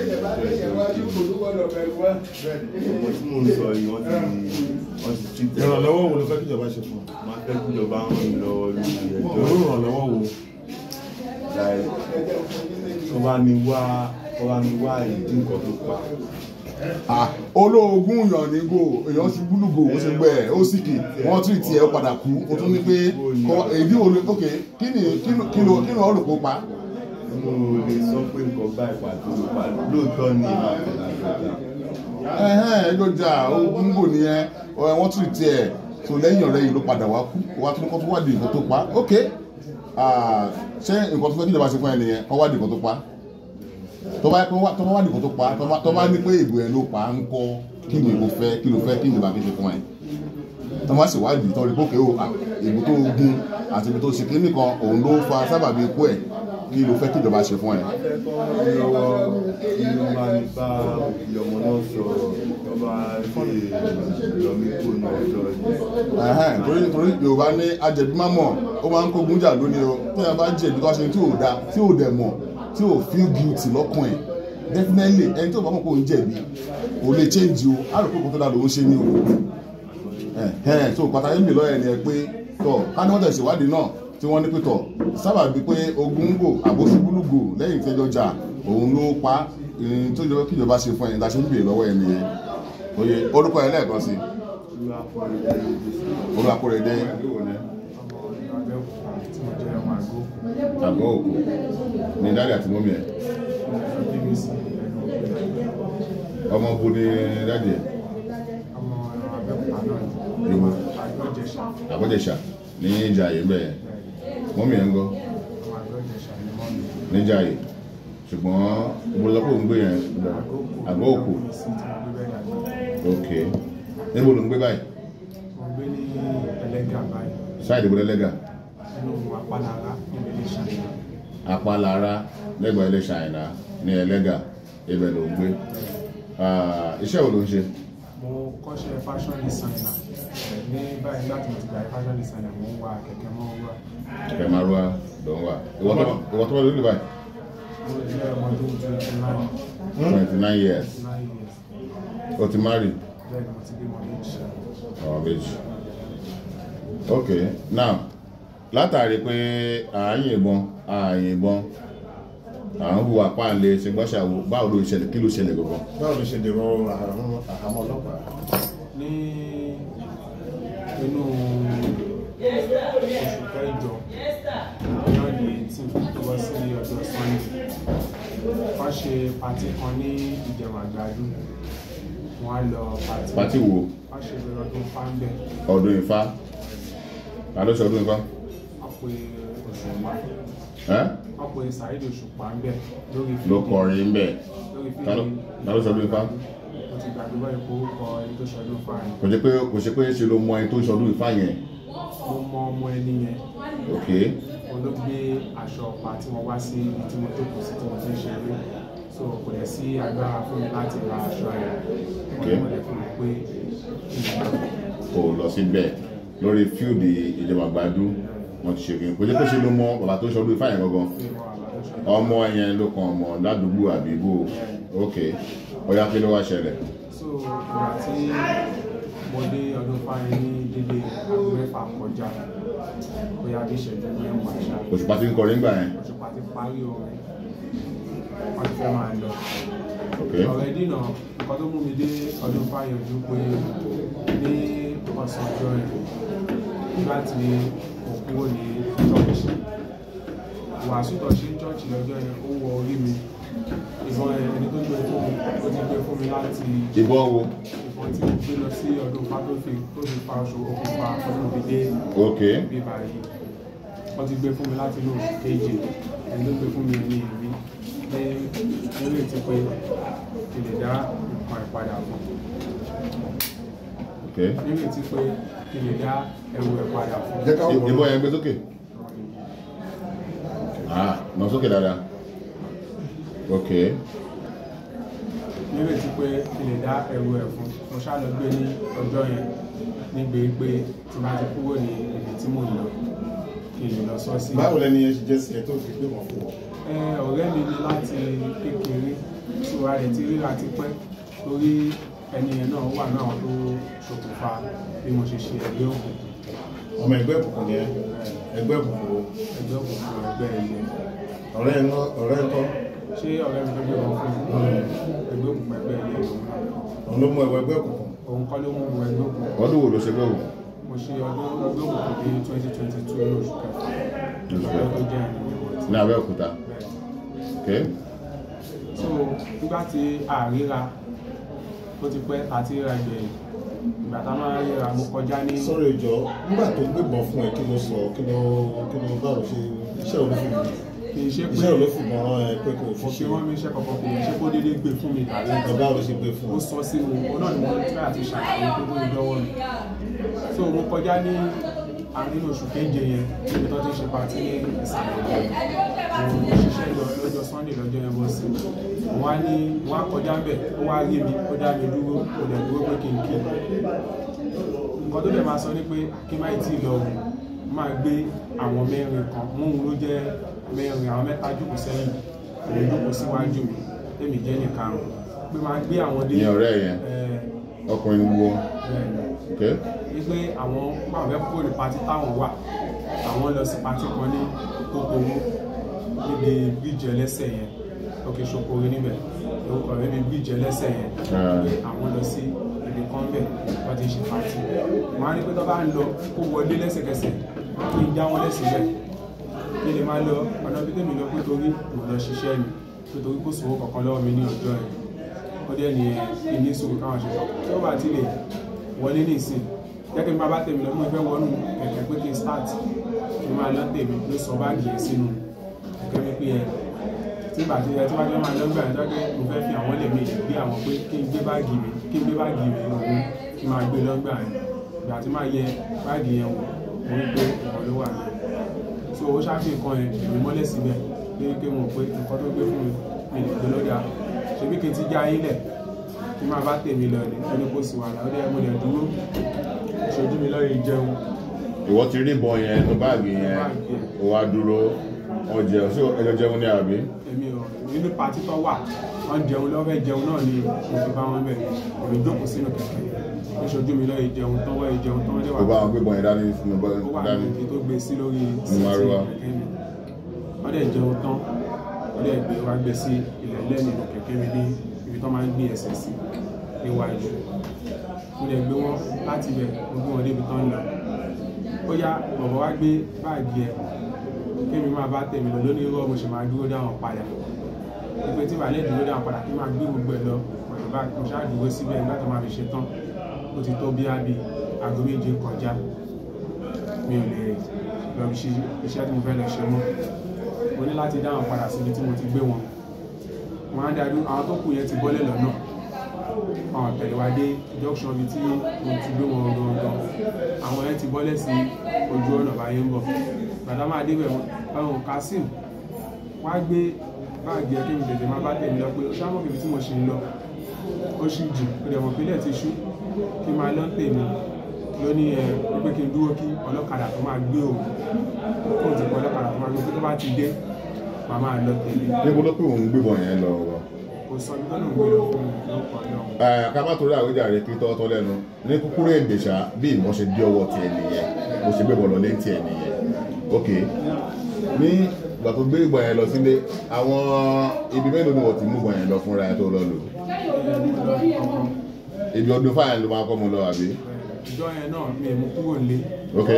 ọjọ́ ìṣòro. Ọmọ tí mò ń sọ yìí, wọ́n ti treat ẹ̀. Ìrànlọ́wọ́ wo ló fẹ́ kí ìjọba ṣe fún ọ? Mo máa fẹ́ kí ìjọba ràn mí lọ́wọ́ lórí ẹjọ́. Irú ìrànlọ́wọ́ wo? Like, kọ́ bá mi wá ìdí nǹkan tó pa. Olóògùn èèyàn ní go, èèyàn ṣubú lùgò, ó ṣe gbẹ, ó sì kì, wọ́n tún tiẹ̀ ó padà kú. Ó tún ní pé èdè wo ló, ok, kí ni kí ló kí ló rò kó pa? Mo lè sọ pé nǹkan báyìí pàtó ló pa, lóòótọ́ ni èmi àti àgbàjà. Ẹjọ́ jà ogun gò nìyẹn, wọ́n tún tiẹ̀ tó lẹ́yìn ọ̀rẹ́ yìí ló padà wá kú, wá tún kọ́ tó wádìí nǹkan tó pa. Ok, ṣé nǹkan tó fẹ́ kí ìjọba ṣe fún ẹ nìyẹn? Kọ́ wádìí nǹkan tó pa. Tó bá wádìí nǹkan tó pa, tó bá ní pé ìbò ẹ ló pa ń kọ́, kí ni ìbò fẹ́, kí ló fẹ́ kí ìjọba kí ṣe fún ẹ? Tó bá sì wádìí tó rí pókè o, ìbò tó gun àti ibi tó ṣe kíní kan òun ló fa sábàbí ikú ẹ̀, kí ló fẹ́ kí ìjọba ṣe fún ẹ? Lọ́wọ́ kí ló máa ní bá òbí ọmọ náà sọ̀rọ̀ tó bá lè yọ mí kó nù ọjọ́ yìí. Torí Yorùbá ní ajẹ̀bí má mọ̀, ó máa ń kógun jà lónìí o. Tí a bá jẹ̀bi tó bá ṣe tí ò da, tí ò dẹ̀ mọ̀, tí ò feel guilty lọ́kàn ẹ̀, definitely ẹni tí ò bá mọ̀ pé òun jẹ̀bi kò lè change o, á rò pé kò tó dáa lòún ṣe ní o. So pàtàkì mi lọ́yẹ̀ ni ẹ pé tọ̀ ká ní wọ́n tẹ̀ ṣèwádìí náà tí wọ́n ní pé tọ̀ sábàbí pé ogun ń gò àbóṣubúlùgò lẹ́yìn tẹ́jọ́ jà òun ló pa, ìrìn tó jọ kí ìjọba ṣe fún ẹni tá a ṣe ń bèèrè lọ́wọ́ ẹni yẹn. Oye, orúkọ ẹ lẹ́ẹ̀kan sí. Olúwakóredé. Àgọ́ Òkú ní dáàdì àti mọ́mí ẹ̀. Ọmọ bo ni dáàdì ẹ̀? Ìwọ. Àgọ́jẹ̀ṣà ní Ìjàyè bẹ́ẹ̀. Mọ́mí ẹ̀ ń gọ́ níjàyè, ṣùgbọ́n mo lọ pé òun gbé yẹn Àgọ́ Òkú. Ok, níbo ló ń gbé báyìí? Mo gbé ní Ẹlẹ́gà báyìí. Sáìdì ìbò Ẹlẹ́gà? Inú Apálára níbi ilé Ṣàìnà. Apálára lẹ́gbẹ̀ẹ́ ilé Ṣàìnà ní Ẹlẹ́gà, ibẹ̀ ló ń gbé. Iṣẹ́ wo ló ń ṣe? Mo kọ́ṣẹ́ fashion designer. Ní báyìí láti mo ti gbà fashion designer, mo ń wa kẹ̀kẹ́ márúwá. Kẹ̀kẹ́ márúwá ló ń wà. Ìwọ tó bá lórí báyìí? Mo jẹ́ ọmọ ọdún 29. 29 years. O ti marry? Bẹ́ẹ̀ni, mo ti bímọ méjì. Ọmọ méjì. Ok, now látàrí pé à ń yìnbọn, à ń hùwà páàlẹ̀ ṣe gbọ́ṣàwò, báwo ló ṣẹlẹ̀, kí ló ṣẹlẹ̀ gangan? Báwo ló ṣe dèrò àhámọ́ ọlọ́pàá? Ní inú oṣù kẹjọ náà ní 18 tó wá sí ọjọ́ Sunday, wọ́n ṣe pàtí kan ní Ìjẹ̀bú Àgbàdo. Wọ́n á lọ pàtí. Pàtí wo? Wọ́n ṣe ọdún Ifá ń bẹ̀. Ọdún Ifá? Ta ló ṣe ọdún Ifá? Wọ́n pe Òṣùpá. Wọ́n pe Saheed Òṣùpá ń bẹ̀ lórí fídíò. Ló kọrin ń bẹ̀. Ta ló ṣe ọdún Ifá? Mo ti gbàgbé báyìí pé orúkọ ẹni tó ṣọdún Ifá yẹn. Kò ṣe pé ṣe ló mọ ẹni tó ṣọdún Ifá yẹn. Mo mọ ọmọ ẹni yẹn. Ok. Òun ló gbé aṣọ ọ̀pá tí wọ́n wá sí ibi tí mo jókòó sí tí mo ti ń ṣeré. So kò dẹ̀ sí agbára fún mi láti ra aṣọ yẹn. Ok. Wọ́n lè fún mi pé kò lọ síbẹ̀ lórí fíìdì Ìjẹ̀bú Àgbàdo wọ́n ti ṣe kí n kò jẹ́ pé ṣe ló mọ bàbá tó ṣọdún Ifá yẹn gangan. Ọmọ yẹn ló kan ọmọ ládùúgbò àbíbò. Ok, ó yá, kí ló wá ṣẹlẹ̀? So ìgbà tí mo dé ọdún Ifá yẹn ní dédé aago mẹ́fà kọjá, bóyá bí ìṣẹ́jú mẹ́wàá ṣá. Òṣùpá ti ń kọrin nígbà yẹn. Òṣùpá ti parí orin, wọ́n ti fẹ́ máa lọ. Ok. Ọ̀rẹ́ dínà, nǹkan tó mú mi dé ọdún Ifá yẹn ojú pé ní ọ̀sán ọjọ́ yẹn, Nígbà tí mo kúrò ní church, wàásù tó ṣe church lọ́jọ́ yẹn ó wọ orí mi. Ìbọn ẹni tó gbé fún mi, ó ti gbé fún mi láti. Ìbọn wo? Ìbọn tí mo gbé lọ sí ọdún Ifá tó fi fa oṣù okùnfà ọdún fi dé. Ok. Bí báyìí. Wọ́n ti gbé fún mi láti inú oṣù keje. Ẹni tó gbé fún mi ní ìrí. Ní ìrètí pé kí lè dá nǹkan ìpadà fún. Ok. Nírètí pé kí lè dá ẹrù ẹ̀ padà fún. Ìbọn yẹn gbé sókè. Ah, nà sókè dáadáa. Ok. Nírètí pé kí lè dá ẹrù ẹ̀ fún. Mo ṣá lọ gbé ní ọjọ́ yẹn nígbè pé tí bá ti kúrò ní ibi tí mò ń lọ kí lè lọ sọ sí. Báwo lẹni yẹn ṣe jẹ́ sí ẹ tó fi gbé wọn fún ọ? Ọ̀rẹ́ mi ni láti kékeré tí wàá rẹ̀ ti ríra ti pẹ́ torí ẹni yẹn náà wà náà tó ṣokùnfà bí mo ṣe ṣe ẹgbẹ́ òkùnkùn. Ọmọ ẹgbẹ́ òkùnkùn ni ẹ? Ẹgbẹ́ òkùnkùn wo? Ẹgbẹ́ òkùnkùn ẹgbẹ́ ẹyẹ. Ọ̀rẹ́ ẹ ńkọ́? Ṣé ọ̀rẹ́ mi tó gbé wọn fún mi? Ẹgbẹ́ òkùnkùn ẹgbẹ́ ẹyẹ lòun náà. Òun ló mú ẹwọ ẹgbẹ́ òkùnkùn? Òun kọ́ ló mú ẹwọ ẹgbẹ́ òkùnkùn. Ọdún wo ló ṣe ẹgbẹ́ òkùnkùn? Mo ṣe ọdún ẹgbẹ́ òkùnkùn ní 2022 ní oṣù kẹfà. Ọdún tó jẹ́ ẹni ìwọ̀n. Ní Abẹ́òkúta. Okay. So nígbà tí a ríra ó ti pẹ́ àti ríra gbẹ̀yìn ìgbà tá a máa ríra mo kọjá ní. Sọ̀rọ̀ ìjọ nígbà tó gbébọn fún ẹ kí ló sọ kí ló báwo ṣe iṣẹ́ wo ló fi iṣẹ́ wo ló fi mọ ẹ pé kò fún ṣe wọ́n mi iṣẹ́ kankan kò ṣe kó déédéé gbé fún mi tàbí báwo ló ṣe gbé fún ó sọ sínú òun náà ni mo try àti ṣàlàyé pé kó lọ́wọ́ mi. So mo kọjá ní àárín oṣù keje yẹn níbi tó ti ṣe patí ní ìsàlẹ̀ mo ṣiṣẹ́ lọ lọ́jọ́ Sunday lọ́jọ́ yẹn bọ́ sí wọ́n á ní wọ́n á kọjá ń bẹ̀ ó wá rí mi ó dá mi dúró ó dẹ̀ dúró pé kí n kí nǹkan tó dẹ̀ máa sọ ni pé kí n má tí ì lọ máa gbé àwọn mẹ́rin kan mú òun ló jẹ́ mẹ́rin àwọn mẹ́ta jókòó sẹ́yìn òun jókòó síwájú mi tèmi jẹ́ nìkarùn pé máa gbé àwọn dé. Ní ọ̀rẹ́ yẹn ọkùnrin wo? Okay. Wípé àwọn pàwọn fẹ́ kúrò ní patí táwọn wà àwọn lọ sí patí kan ní Kókòwò níbi bíríjì ẹlẹ́sẹ̀ yẹn òkè Ṣokore níbẹ̀ orúkọ rẹ̀ níbi bíríjì ẹlẹ́sẹ̀ yẹn pé àwọn lọ sí ibi kan bẹ̀ wọ́n ti ṣe patí. Wọ́n á ní pé tó bá ń lọ kó wọlé lẹ́sẹ̀kẹsẹ̀ kí n já wọn lẹ́sẹ̀ bẹ̀ kí lè máa lọ ọ̀nà bí tèmi lọ pé torí mo lọ ṣiṣẹ́ mi pé torí kò sówó kankan lọ́wọ́ mi ní ọjọ́ yẹn ó dẹ́ ní ní sùúrù káwọn ṣe sọ tí ó bá ti lè wọlé nísìn jẹ́ kí n bá bá tèmi lọ mú ìfẹ́ wọnú kẹ̀kẹ́ pé kí n start kí n máa lọ tèmi ló sọ báàgì yẹn sínú kẹ̀kẹ́ mi pé ẹ tí bàtí ẹ tí wájú máa lọ gbà yẹn tó mo fẹ́ fi àwọn lèmi gbé àwọn pé kí n gbé báàgì mi kí n gbé báàgì mi òun kí n máa gbé lọ́gbà yẹn ìgbà tí máa yẹ báàgì yẹn wò mo rí pé nǹkan ló wà ní. So ó ṣàfihàn nǹkan yẹn èmi mọ́lẹ̀ síbẹ̀ lórí pé mo pé nǹkan tó gbé fún mi mi lè gbé lọ́dà ṣebí kí n ti já yín lẹ̀ kí n máa bá tèmi lọ ní ó ní kó sì wà láwọn ọdẹ mo lè dúró ṣojú mi lọ́ọ́ jẹun. Ìwọ ti rí ìbọn yẹn tó báàgì yẹn ó wá dúró wọ́n jẹun sí ẹjọ́ jẹun ní àbí. Èmi ò nínú patí tó wà wọ́n jẹun lọ́fẹ́ jẹun náà ni mo fi bá wọn bẹ̀ èmi jókòó sínú kẹ̀kẹ́ ní ṣojú mi lọ́ọ́ jẹun tán wọ́n jẹun tán wọ́n dẹ̀ wà. Ó bá wọn gbé ìbọn yẹn dání sínú báàgì ó wà ní ibi tó gbé sí lórí síìtì kẹ̀kẹ́ mi wọ́n dẹ̀ jẹun tán wọ́n dẹ̀ gbé wá gbé sí ilẹ̀ lẹ́nu kẹ̀kẹ́ mi ní ibi tó máa ń gbé ẹsẹ̀ sí níwájú mo dẹ̀ gbé wọn láti ibẹ̀ mo gbé wọn débi tán lọ ó yá bọ̀bọ̀ wá gbé báàgì ẹ̀ kémi máa bá tèmi lọ lónìí irọ́ mo sì máa dúró dáwọn padà pípé tí bàálẹ̀ dúró dáwọn padà kí máa gbé gbogbo ẹ̀ lọ pẹ̀lú báàgì mo ṣáà dúró síbẹ̀ nígbà tó máa fi ṣe tán ó ti tó bí ábí aago méje kọjá mi ò lè lọ fi ṣe iṣẹ́ tí mo fẹ́ lọ ṣe mọ́ mo ní láti dáwọn padà síbi tí mo ti gbé wọn wọn á dájú àwọn tó kù yẹn ti bọ́lẹ̀ lọ́nà àwọn tẹ̀lé wa dé junction bíi tí mo ti gbé wọn gangan àwọn yẹn ti bọ́lẹ̀ sí ojú ọ̀nà báyé ń bọ̀ bàtà máa débẹ̀ wọn Kazeem wá gbé báàgì ẹ kémi tètè máa bá tèmi lọ pé ó ṣáà mọ̀ kíbi tí mo ṣe ń lọ ó ṣì jù ó dẹ̀ mọ̀ pé ilẹ̀ ti ṣú kí máa lọ tèmi lónìí ẹ wípé kí n dúró kí ọlọ́kadà tó máa gbé òun kó ti pọ̀ ọlọ́kadà tó máa gbé tó bá ti dé màá máa lọ tèmi. Níbo ló pé òun gbébọn yẹn lọ wọ? Kò sọ ibi tó lòun gbé lọ fún mi ló kọ náà. Ká má torí àwíjàre kí tọ́tọ́ lẹ́nu ní kúkúrú èdè ṣá bí ìmọ̀ ṣe dé ọwọ́ tiẹ̀ nìyẹn mo ṣe gbébọn lọ lé tiẹ̀ nìyẹn. Ok, ní ìgbà tó gbé ìbọn yẹn lọ sílé àwọn ibi mélòó ni wọ́n ti mú ìbọn yẹn lọ fúnra ẹ tó lọ lò? Ibi ọdún fáyẹn ló máa kọ́ mu lọ àbí? Ìjọ yẹn náà mi mú kúrò nílé. Ok.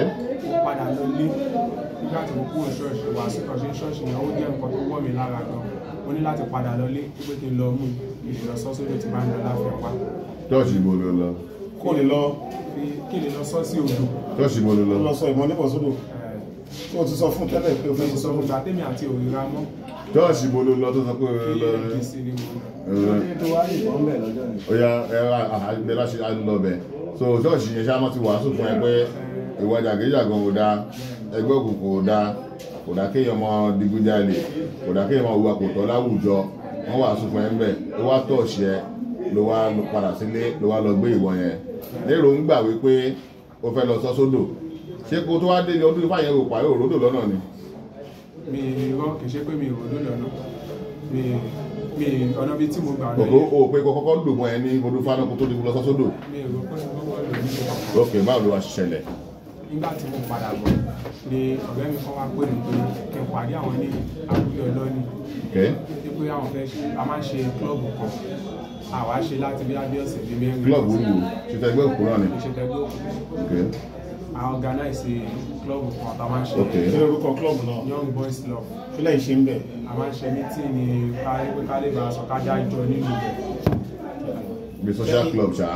Mo padà lọ lé nígbà tí mo kúrò ṣọ́ọ̀ṣì wá sí ṣọ́ọ̀ṣì ṣọ́ọ̀ṣì yẹn, ó jẹ́ nǹkan tó wọ̀ mí lára gan. Mo ní láti padà lọ lé pé kí n lọ mú ìlú lọ sọ́ sódò tí bá ń lọ láfẹ́ wá. Church ibo ló lọ? Kó lè lọ. Kí lè lọ sọ́ sí odò. Church ibo ló lọ? Lọ sọ ìmọ̀ nípa sódò. Ó ti sọ fún tẹ́lẹ̀ pé o fẹ́ sọ fún ìgbà tèmi àti òrìra mọ́. Church ibo ló lọ tó sọ pé o lọ? Ó yá ẹ àgbẹ̀ láṣẹ lọ bẹ̀. So church yẹn ṣá máa ti wàásù fún ẹ pé ìwà jàgídíjàgan ò dáa, ẹgbẹ́ òkùnkùn ò dáa, kò dáa kéèyàn mọ digunjalè, kò dáa kéèyàn mọ hùwà kò tọ́ láwùjọ. Wọ́n wàásù fún ẹ ń bẹ̀, ó wá tọ̀ọ̀ṣì ẹ ló wá padà sílé ló wá lọ gbé ìwọ yẹn. Lérò ń gbà wípé o fẹ́ lọ sọ sódò. Ṣé kó tó wá dé ọdún ifá yẹn rò pàrọ̀ òrodò lọ́nà ni? Mi rọ kì í ṣe pé mi òrodò lọ́nà. Mi ọ̀nà bíi tí mo gbà lọ. Òkò o pé kó kọ́kọ́ lò mọ́ ẹ ní ọdún ifá náà kó tó di lọ sọ sódò. Mi rò pé mo kọ́kọ́ lò ní ìkọ̀kọ̀. Ok, báwo ló wá ṣẹlẹ̀? Nígbà tí mo padà bọ̀ ni ọ̀rẹ́ mi kan wá pè mí pé kí n pàdé àwọn ní abúlé ọlọ́ni. Pé àwọn fẹ́ ṣe, a máa ń ṣe klọ́ọ̀bù kan. Àwa ṣe láti bí abẹ́ ọ̀sẹ̀ bíi mẹ́rin. Klọ́ọ̀bù wo? Ṣé tẹgbẹ́ òkú náà ni? Ṣé tẹgbẹ́ òkú. A organize klọ́ọ̀bù kan tá a máa ń ṣe. Kí lorúkọ klọ́ọ̀bù náà? Young Boys Club. Kí lẹ́yìn ṣe ń bẹ̀? A máa ń ṣe meeting ní ká lè bá aṣọ ká dá ìjọ nínú ibẹ̀. Bí social club ṣá.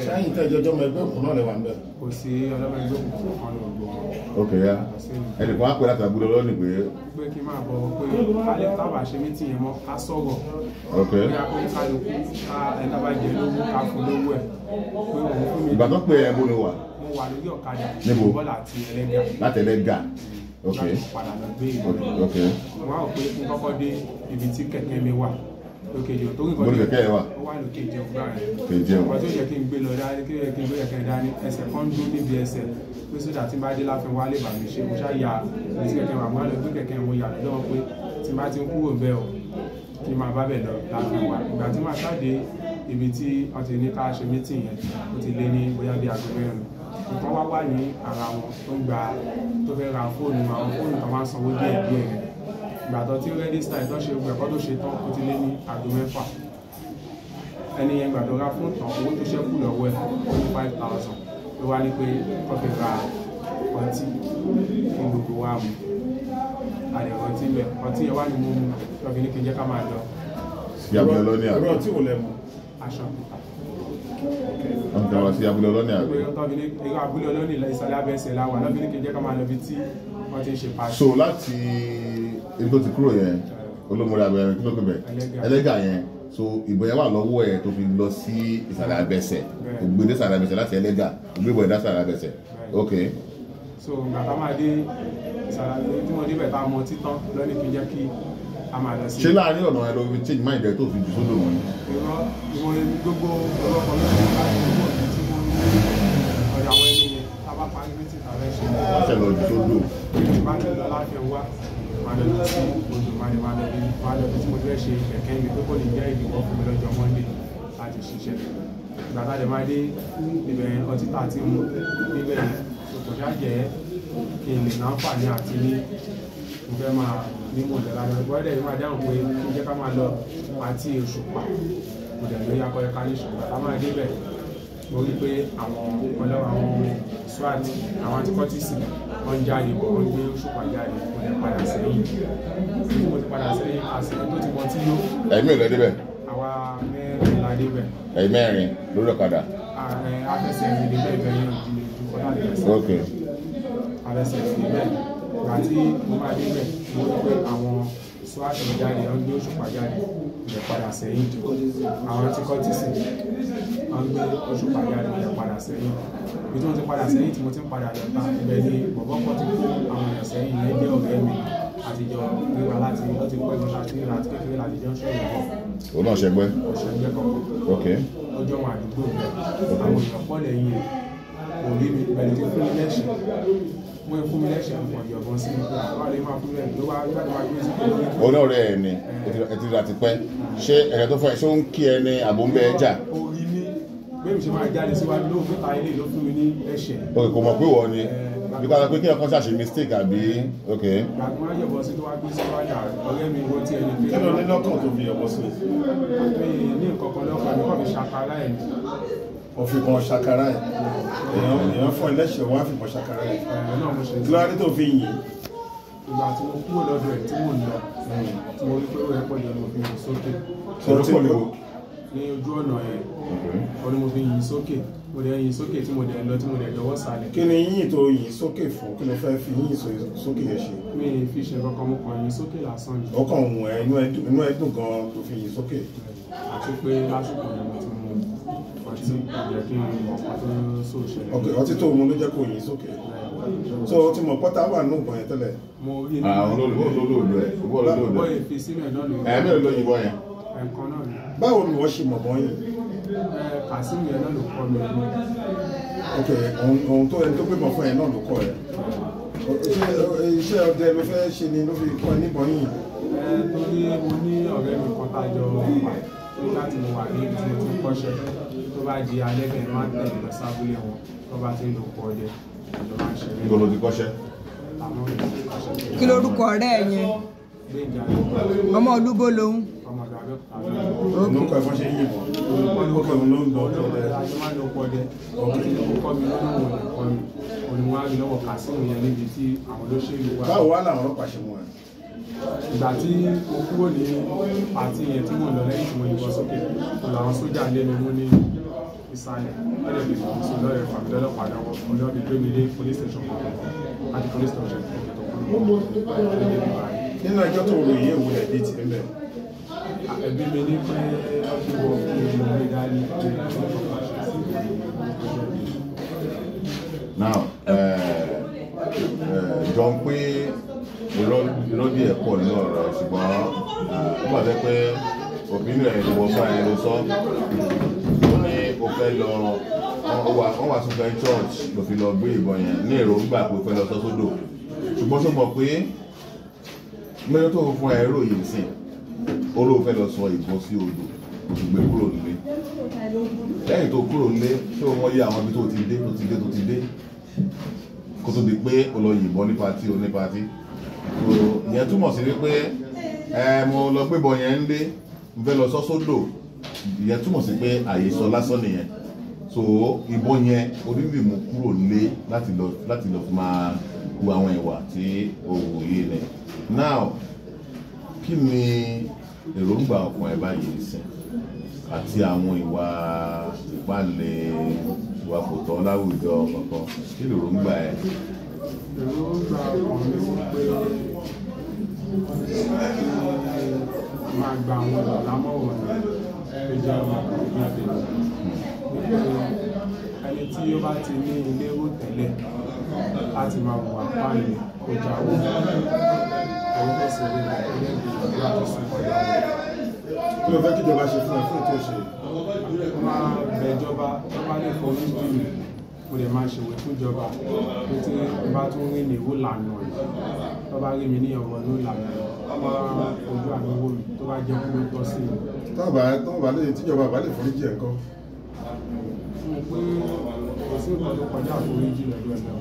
Ṣáyìn tẹ́ ìjọjọ́ ọmọ ẹgbẹ́ òkú náà lè wà ń bẹ̀. Kò sí ọlọ́mọ ẹgbẹ́ òkú kan ní ògbó wọn. Ok ya. Ẹnìkan á pè láti abúlé ọlọ́ọ̀nì pé. Pé kí n máa bọ̀ pé kálẹ̀ tábà ṣe meeting yẹn mọ́ ká sọ̀rọ̀. Ok. Bóyá pé kálukú ká ẹni tá bá jẹ lówó ká fún lówó ẹ̀. Pé òun fún mi. Ìgbà tó pé ẹ bó ló wà? Mo wà lórí ọ̀kadà. Níbo? Bọ́lá àti Ẹlẹ́gà. Láti Ẹlẹ́gà. Ok. Láti padà lọ gbé ìlú. Ok. Mo wá rò pé n kọ́kọ́ dé ibi tí kẹ̀kẹ́ mi wà. Lókè jẹun torí nǹkan tí kẹ̀kẹ́ wà. Ó wà lókè jẹun gbà yẹn. Lókè jẹun. Nǹkan tí ó yẹ kí n gbé lọ dání, kí ó yẹ kí n gbé kẹ̀kẹ́ dání, ẹsẹ̀ kan dún níbi ẹsẹ̀. Pé sódà tí n bá dé láfin wá lè bà mí ṣe, mo ṣá ya ibi tí kẹ̀kẹ́ wà, mo wá lọ gbé kẹ̀kẹ́ mo yà lọ́wọ́ pé tí n bá ti ń kúrò bẹ́ẹ̀ o, kí n máa bá bẹ̀ lọ láfin wá. Ìgbà tí màá ṣáde ibi tí wọ́n ti ní ká ṣe mítìn yẹn, ó ti lé ní bóyá bí aago mẹ́rin. Nǹkan wá wà ní ara wọn tó ń gba tó fẹ́ ra fóònù, àwọn fóònù kan máa ń sanwó díẹ̀ díẹ̀ rẹ̀. Ìgbà tó ti rẹ́díṣítà ìtọ́ ṣe gbogbo ẹ̀kọ́ tó ṣe tán, ó ti lé ní aago mẹ́fà. Ẹni yẹn gbà tó ra fóònù tán, owó tó ṣẹ́kù lọ́wọ́ ẹ̀ ó ní 5,000. Ló wá ní pé kó fi ra ọtí fún gbogbo wa mu. A lè rántí bẹ̀, ọtí yẹn wá ní mo mu, lọ́ fi ní kí n jẹ́ ká máa lọ. Sí abúlé ọlọ́ní àbí? Irú ọtí wo lẹ mu? Aṣọ pupa. Wọ́n ti lọ sí abúlé ọlọ́ní àbí? Irú abúlé ọlọ́ní ìsàlẹ̀ abẹ́sẹ̀ la wà, lọ́ fi ní kí n jẹ́ ká máa lọ bí tí wọ́n ti ń ṣe pàṣẹ. So láti ibi tó ti kúrò yẹn, olómọdé abẹ́rẹ́ kí ló pè bẹ̀? Ẹlẹ́gà yẹn. So ìbọn yẹn wà lọ́wọ́ ẹ̀ tó fi lọ sí ìsàlẹ̀ abẹ́sẹ̀. Ògbé dé ìsàlẹ̀ abẹ́sẹ̀ láti Ẹlẹ́gà, ògbé ìbọn yẹn dé ìsàlẹ̀ abẹ́sẹ̀. Ok. So ìgbà tá máa dé ìsàlẹ̀ tí mo débẹ̀ tá a mọ títán lọ́ní kí n jẹ́ kí a máa lọ sí. Ṣé láàárín ọ̀nà ẹ lọ fi change mind ẹ tó fi jù sódò wọn? Irọ́ ìwọ̀n gbogbo ọlọ́kọ̀ ló ti bá ìwọ̀n mi tí mo ní ọ̀dọ̀ àwọn ẹni yẹn tá a bá parí mítì tàbí ṣe. Wọ́n ṣẹ̀ lọ jù sódò. Tí bá ti lọ láti wá, máa lọ sí odò, máa lọ bí tí mo fẹ́ ṣe kẹ̀kẹ́ mi pé kò ní jẹ́ ìdíwọ́ fún mi lọ́jọ́ Monday láti ṣiṣẹ́. Ìgbà tá a lè máa dé ibẹ̀ ọtí tá a ti mú níbẹ̀ yẹn, kò ṣáà jẹ́ kí n lè láǹfààní àti ní mo fẹ́ máa ní mò ń lọ lálẹ́. Wọ́n dẹ̀ máa dáhùn pé kí n jẹ́ ká máa lọ àti Òṣùpá. Kò dẹ̀ lórí akọ́yẹ ká ní ṣùgbọ́n tá a máa débẹ̀. Mo rí pé àwọn ọlọ́wọ́ àwọn SWAT, àwọn antikọ́tìsì, wọ́n ń jáde bọ̀, wọ́n gbé Òṣùpá jáde, mo lè padà sẹ́yìn. Bí mo ti padà sẹ́yìn, àsìkò tó ti mọ tí yó. Ẹ̀yin mélòó lẹ débẹ̀? Àwa mẹ́rin la débẹ̀. Ẹ̀yin mẹ́rin lórí ọ̀kadà? Afẹsẹ̀ rìn débẹ̀ ibẹ̀ yẹn ò ju kọ́lá lè fẹsẹ̀. Ok. Afẹsẹ̀ rìn débẹ̀. Ìgbà tí mo máa débẹ̀, mo rí pé àwọn SWAT ń jáde, wọ́n gbé Òṣùpá jáde, mo lè padà sẹ́yìn. Àwọn antikọ́tìsì, wọ́n gbé Òṣùpá jáde, mo lè padà sẹ́yìn. Ibi tí mo ti padà sẹ́yìn tí mo ti ń padà lọ ta, ibẹ̀ ni bọ̀bọ́ kan ti kó àwọn èèyàn sẹ́yìn, ìyẹn jẹ́ ọ̀rẹ́ mi àtijọ́ ríra láti ó ti pẹ́ gan láti ríra àti kékeré láti jọ ń ṣọ̀rọ̀ bọ̀. Òun náà ṣẹgbẹ́? Kò ṣẹgbẹ́ kankan. Ok. Ó jọ wọn àdúgbò bẹ̀. Àwọn èèyàn pọ̀ lẹ́yìn ẹ̀. Kò rí mi pẹ̀lú ti fún mi lẹ́sẹ̀. Mo fún mi lẹ́sẹ̀ mo kàn yọ̀bọ̀n sí mi pé àwọn àlè máa fún mi lẹ́sẹ̀ ló wá nígbà tó máa gbé sí pé lórí. Òun náà rẹ̀ ẹ̀ ni, ẹ ti rà tipẹ́. Ṣé ẹ̀rẹ̀ tó fún ẹ ṣé ó ń kí ẹ ní àbò ń bẹ ẹ jà? Ó rí mi bẹ́ẹ̀ mi ṣe máa jáde síwájú lóhùn pé ta ilé ló fún mi ní ẹ̀ṣẹ̀. Ok, kò mọ̀ pé wọ́n ni. Bí ká sọ pé kí ọkàn ṣàṣe mistake àbí ok. Gbàgbọ́n á yọ̀bọ̀ sí tó wá gbé síwájú ọ̀rẹ́ mi wo tí ẹni pé. Kí ló ní lọ́kàn tó fi yọ̀bọ̀ sí? Mi ní nǹkan kan lọ́kàn mi kàn fi ṣàkárá ẹ̀ ni. Ó fi kan ṣàkàrà ẹ̀. Èèyàn fún ẹlẹ́ṣẹ̀ wá fi kan ṣàkàrà ẹ̀. Ẹ̀rọ náà mo ṣe Kí ló wá dé tó fi yìn? Ìgbà tí mo kúrò lọ́dọ̀ ẹ̀ tí mò ń lọ, tí mo rí pé ó yẹ pọ̀ jù mo fi yìn sókè. Èrò pọ̀ níbo? Ní ojú ọ̀nà ẹ̀, ó ní mo fi yìn sókè. Mo dẹ̀ yìn sókè tí mo dẹ̀ lọ tí mo dẹ̀ lọ́wọ́ sàlẹ̀. Kí ni yíyìn tó yìn sókè fún? Kí ló fẹ́ fi yíyìn sókè yẹn ṣe? Mi ì fi ṣe kankan, mo kàn yìn sókè lásán ni. Ó kàn wùn ẹ́, inú ẹ dùn gan-an tó fi yìn sókè. Àti pé lásìkò yẹn mo ti mu ọtí, kò jẹ́ kí n mọ̀ nǹkan tó sò ṣẹlẹ̀. Ok, ọtí tó mu ló jẹ́ kó yìn sókè. So o ti mọ̀ pọ́tà wà nínú ìbọn yẹn tẹ́lẹ̀. Mo rí ní Àwọn olólùlù ẹ̀, owó olólùlù bọ́ ẹ̀. ìfi sínú ẹ̀ náà ló Ẹ̀ mélòó ló yìnbọn yẹn? Ẹ̀ẹ̀kan náà ni. Báwo ni wọ́n ṣe mọ̀ bọ́n yìí? Ẹ Kazeem yẹn náà ló kọ́ mi. Ok, ohun tó ẹni tó gbébọn fún ẹ náà ló kọ́ ẹ. Ṣé iṣẹ́ ọdẹ ló fẹ́ ṣe ni ló fi kọ́ ẹ níbọn yìí? Ẹ torí mo ní ọ̀rẹ́ mi kan tá a jọ wà nígbà tí mo wà ní ibi tí mo ti ń kọ́ṣẹ́, tó bá di alẹ́ bẹ́ẹ̀ máa ń tẹ̀lé lọ sábúlé wọn, tó bá ti ń lò pọ̀ ọdẹ, àjọ máa ń ṣeré. Níbo ló ti kọ́ṣẹ́? Àmọ́ ìkọ́ṣẹ́. Kí lorúkọ ọ̀rẹ́ ẹ yẹn? Gbénga. Ọmọ olúbó lòun. Ọmọ ọ̀dọ̀ Abẹ́òkúta náà. Ló kọ́ ẹ fọ́n ṣe ń yìnbọn. Ok, òun ló ń lọ ọdẹ. Àjọ máa ń lò pọ̀ ọdẹ. Ó ti ní kó kọ́ mi lọ́nà òun lè kọ́ mi. Òun ni wọ́n á rí lọ́wọ́ Kazeem yẹn níbi tí àwọn olóṣèlú wà. Báwo wá làwọn ọlọ́pàá ṣe mú ẹ? Ìgbà tí mo kúrò ní pàtí yẹn tí mò ń lọ lẹ́yìn tí mo yìnbọn sókè, mo làwọn sójà lé mi mú ní ìsàlẹ̀ lọ́dẹ̀ bí mo sùn lọ́rẹ̀ fàmí lọ́lọ́pàá lọ́wọ́ ọlọ́bí gbé mi dé police station kan láti police station kan tó kúrò ní báyìí. Nínú ẹjọ́ tó rò yìí, èwo lẹ̀ bí tiẹ̀ ń bẹ̀? Ẹbí mi ní pé ọdún wọ kí n gbé dání pé ọkọ̀ ṣe sí ọjọ́ bí. Now, jọ ń pé irọ́ díẹ̀ pọ̀ nínú ọ̀rọ̀ ẹ̀, ṣùgbọ́n ó bà jẹ́ pé opinion ẹ̀ ló wọ fún ẹ ló sọ. Ó ní o fẹ́ lọ, wọ́n wà sún fẹ́ church ló fi lọ gbé ìbọn yẹn ní èròǹgbà pé o fẹ́ lọ sọ sódò. Ṣùgbọ́n ṣó mọ̀ pé lọ́jọ́ tó fún ẹ ròyìn sí, ó ló fẹ́ lọ sọ ìbọn sí odò, o sì gbé kúrò nílé. Lẹ́yìn tó kúrò nílé, ṣé o mọ̀ iye àwọn ibi tó ti dé, tó ti dé, tó ti dé? Kó tó di pé o lọ yìnbọn ní patí o ní patí. So ìyẹn túmọ̀ sí wípé ẹ mo lọ gbébọn yẹn ń lé, mo fẹ́ lọ sọ sódò. Ìyẹn túmọ̀ sí pé àyè sọ lásán nìyẹn. So ìbọn yẹn onílì mú kúrò nílé láti lọ fi máa hu àwọn ìwà tí o wù yìí ni. Now, kí ni èròǹgbà ọkàn ẹ báyìí sìn àti àwọn ìwà ìpalẹ̀ ìwà kò tọ́ láwùjọ kankan, kí ni èròǹgbà ẹ? Èròǹgbà ọkàn mi ni pé kí n máa gba àwọn ọ̀dọ́ lámọ̀ràn tó jẹ́ ọmọ ọkùnrin tèmi. Wípé ẹni tí ó bá ti ní ilé rò tẹ́lẹ̀ láti máa hùwà páàlì kó jáwọ́. Ẹ̀rọ kò sí ilé ìgbìyànjú láti sún ọ̀dọ̀ wọn. Kí ló fẹ́ kíjọba ṣe fún ẹ fún ètò òṣèlú? Mo máa bẹ ìjọba tó bá lè forí jì mí, mo lè máa ṣèwé fún ìjọba pé tí n bá tún rí ní ìwó lànà yìí, tó bá rí mi ní ọ̀rọ̀ ní ìlànà yìí, wọ́n máa fojú àánú wò mí tó bá jẹ́ kó tọ́ sí mi. Tọ́ba lè tíjọba bá lè forí jì ẹ̀ ńkọ́? Mo pé kò sí nǹkan tó kọjá àforíjì lọ́dọ̀ ẹ̀ náà.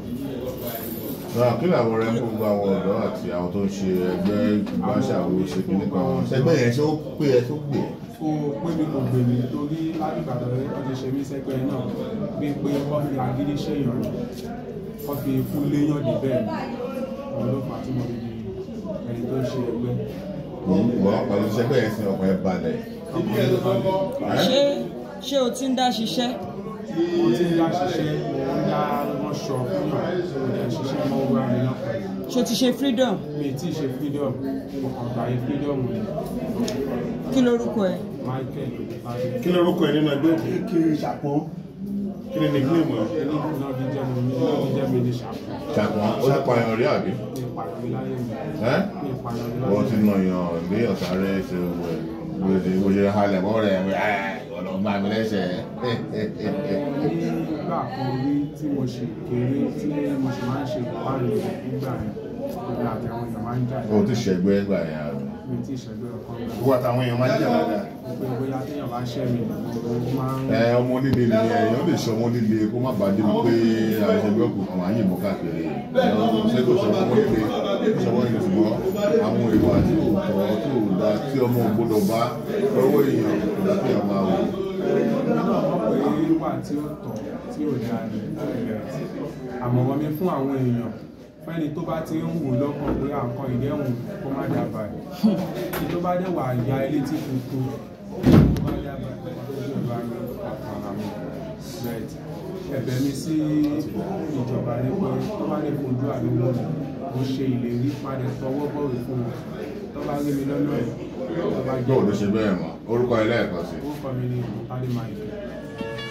Náà kí làwọn ọ̀rẹ́ fún gbogbo àwọn ọ̀dọ́ àti àwọn tó ń ṣe ẹgbẹ́ ìgbàṣàwò ṣe kíní kan? Ṣẹgbẹ́ yẹn ṣé ó pé ẹ tó gbé ẹ? Ó pé mi kò gbè mí torí látìgbà tó ti ṣe mí sẹ́gbẹ́ náà bí pé wọ́n fi agídí ṣèyàn rẹ̀, wọ́n fi ikú léyàn débẹ̀ ni. Òun ló fà á tí mo fi di ẹni tó ń ṣe ẹgbẹ́. Wọ́n pẹ̀lú ṣẹgbẹ́ yẹn sin ọkàn ẹ balẹ̀. Ṣé o ti ń dá ṣiṣẹ́? Mo ti ń dá ṣiṣẹ́, mo ń dá ránṣọ fún yàn, mo dẹ̀ ń ṣiṣẹ́ mọ́ owó ara mi náà pẹ̀lú. Ṣé o ti ṣe freedom? Mi ì tí ì ṣe freedom, mo kàn gbàyè freedom ni. Kí lorúkọ ẹ? Michael Olùtádé. Kí lorúkọ ẹ nínú ẹgbẹ́ òkùnkùn? Kí Ṣàpọ́n. Kí ni nickname ẹ? Iná jíjẹ́ mi ní Ṣàpọ́n. Ṣàpọ́n, ó ti pààyàn rí àbí? Mi pààyàn rí láyé mi. Ẹ́? Mi pààyàn rí láyé mi. Wọ́n ti nà yàn lé ọ̀sáré ṣe owó ẹ̀. Bó ṣe halẹ̀ mọ́ rẹ̀ ọ̀nà gbà mí lẹ́sẹ̀. Nígbà kan rí tí mo ṣì kéré tí mo ṣì máa ń ṣe ìpáàlẹ̀ nígbà yẹn, èmi àti àwọn èèyàn máa ń jà. O ti ṣẹ̀gbẹ́ gbà yẹn àbí? Mi ti ṣẹ̀gbẹ́ ọkàn gbà. Ìwọ àtàwọn èèyàn máa ń jà dáadáa. Pé bóyá téèyàn bá ṣẹ́ mi, mo máa ń. Ẹ ọmọ líle ni èèyàn lè ṣe ọmọ líle kó má bàa débi pé àìṣẹ́gbẹ́ òkùnkùn á yìnbọn káàkiri. Ṣé kò ṣe ọmọ líle? Ṣé ọmọ líle ṣùgbọ́n àwọn ìwà tí ò tọ́ tí ò da tí ọmọ ò gbọdọ̀ bá lọ́wọ́ èèyàn kò dá kéèyàn máa wò. Èmi náà mọ̀ pé Wíwà tí ó tọ́ tí ò dáa ní ilẹ̀. Àmọ̀ràn mi fún àwọn èèyàn, fẹ́ni tó bá ti ń wò lọ́kàn pé àǹkan ìdẹ́hùn, kó má dábàá ẹ̀. Kí tó bá dẹ̀ wà ya ilé tí tuntun, kó má dábàá ẹ̀, tó dẹ̀ bá ní àkàrà mọ́. But ẹ̀bẹ̀ mi sí ìjọba ni pé tó bá lè fojú àánú wò mí, mo ṣe ìlérí padà tọwọ́ bọ̀wé fún wọn. Tó bá rí mi lọ́nà ẹ̀, tó bá jẹ́ Bóò ló ṣe bẹ́ẹ̀ mọ́? Orúkọ ẹ lẹ́ẹ̀kan sí. Orúkọ mi ni Mutali Mike.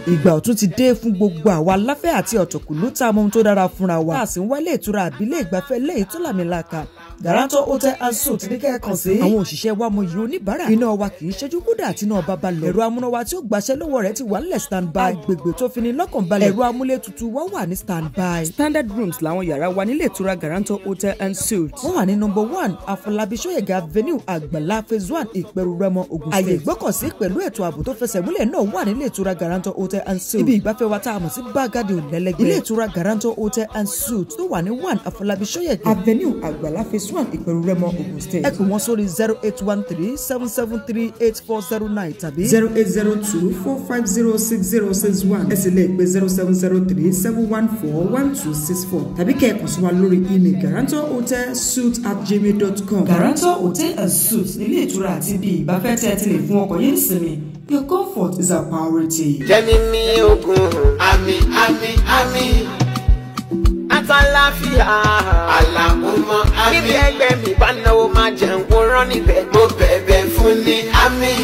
Ìgbà ọ̀tun ti dé fún gbogbo àwa aláfẹ́ àti ọ̀tọ̀kùlú tá a mọ ohun tó dára fúnra wa. Tá a sì ń wálé ìtura àbílẹ̀ ìgbafẹ́ léyìí tó làmìlaka. Garanto Hotel and Suites ní kẹ́ẹ̀kan sí. Àwọn òṣìṣẹ́ wa mọ iyì oníbàárà. Iná wa kì í ṣẹ́jú kódà àti iná bàbá lọ. Ẹ̀rọ amúnáwá tí ó gbaṣẹ́ lọ́wọ́ rẹ̀ ti wà nílẹ̀ stand by. Agbègbè tó fini lọ́kàn balẹ̀. Ẹ̀rọ amúlétutù wa wà ní stand by. Standard rooms làwọn yàrá wa nílé ìtura Garanto Hotel and Suites. Wọ́n wà ní number 1 Afọlábí Ṣóyẹ̀gà Avenue, Àgbàlá Phase 1, Ìpẹ̀rù Rẹ́mọ, Ògùn State. Àyè ìgbọ́kọ̀sí pẹ̀lú ètò ààbò tó fẹsẹ̀ múlẹ̀ náà wà nílé ìtura Garanto Hotel and Suites. Ibi ìgbafẹ́ wa tá a mọ̀ sí Bágádì ò lẹ́lẹ́gbẹ́. Ilé ìtura Garanto Hotel and Suites tó wà ní 1 Afọlábí Ṣóyẹ̀gà Avenue, Àgbàlá Phase 1, Ìpẹ̀rù Rẹ́mọ, Ògùn State. Ẹ pè wọ́n sórí 08137738409 tàbí 08024506061. Ẹ sì lè pè 07037141264 tàbí kẹ́ ẹ kàn sí wa lórí email garantohotelsuites@gmail.com. Garanto Hotel and Suites nílé ìtura àti ibi ìgbafẹ́ tẹ́ ẹ ti lè fún ọkọ̀ yín nísinmi. Your comfort is our priority. Jẹ́mi mi ogun. Àmín, àmín, àmín. Àtàláfíà. Àlàkùnmọ́ àmín. Níbi ẹgbẹ́ mi bá náwó máa jẹun kó rán níbẹ̀. Mo bẹ̀bẹ̀ fún ní àmín.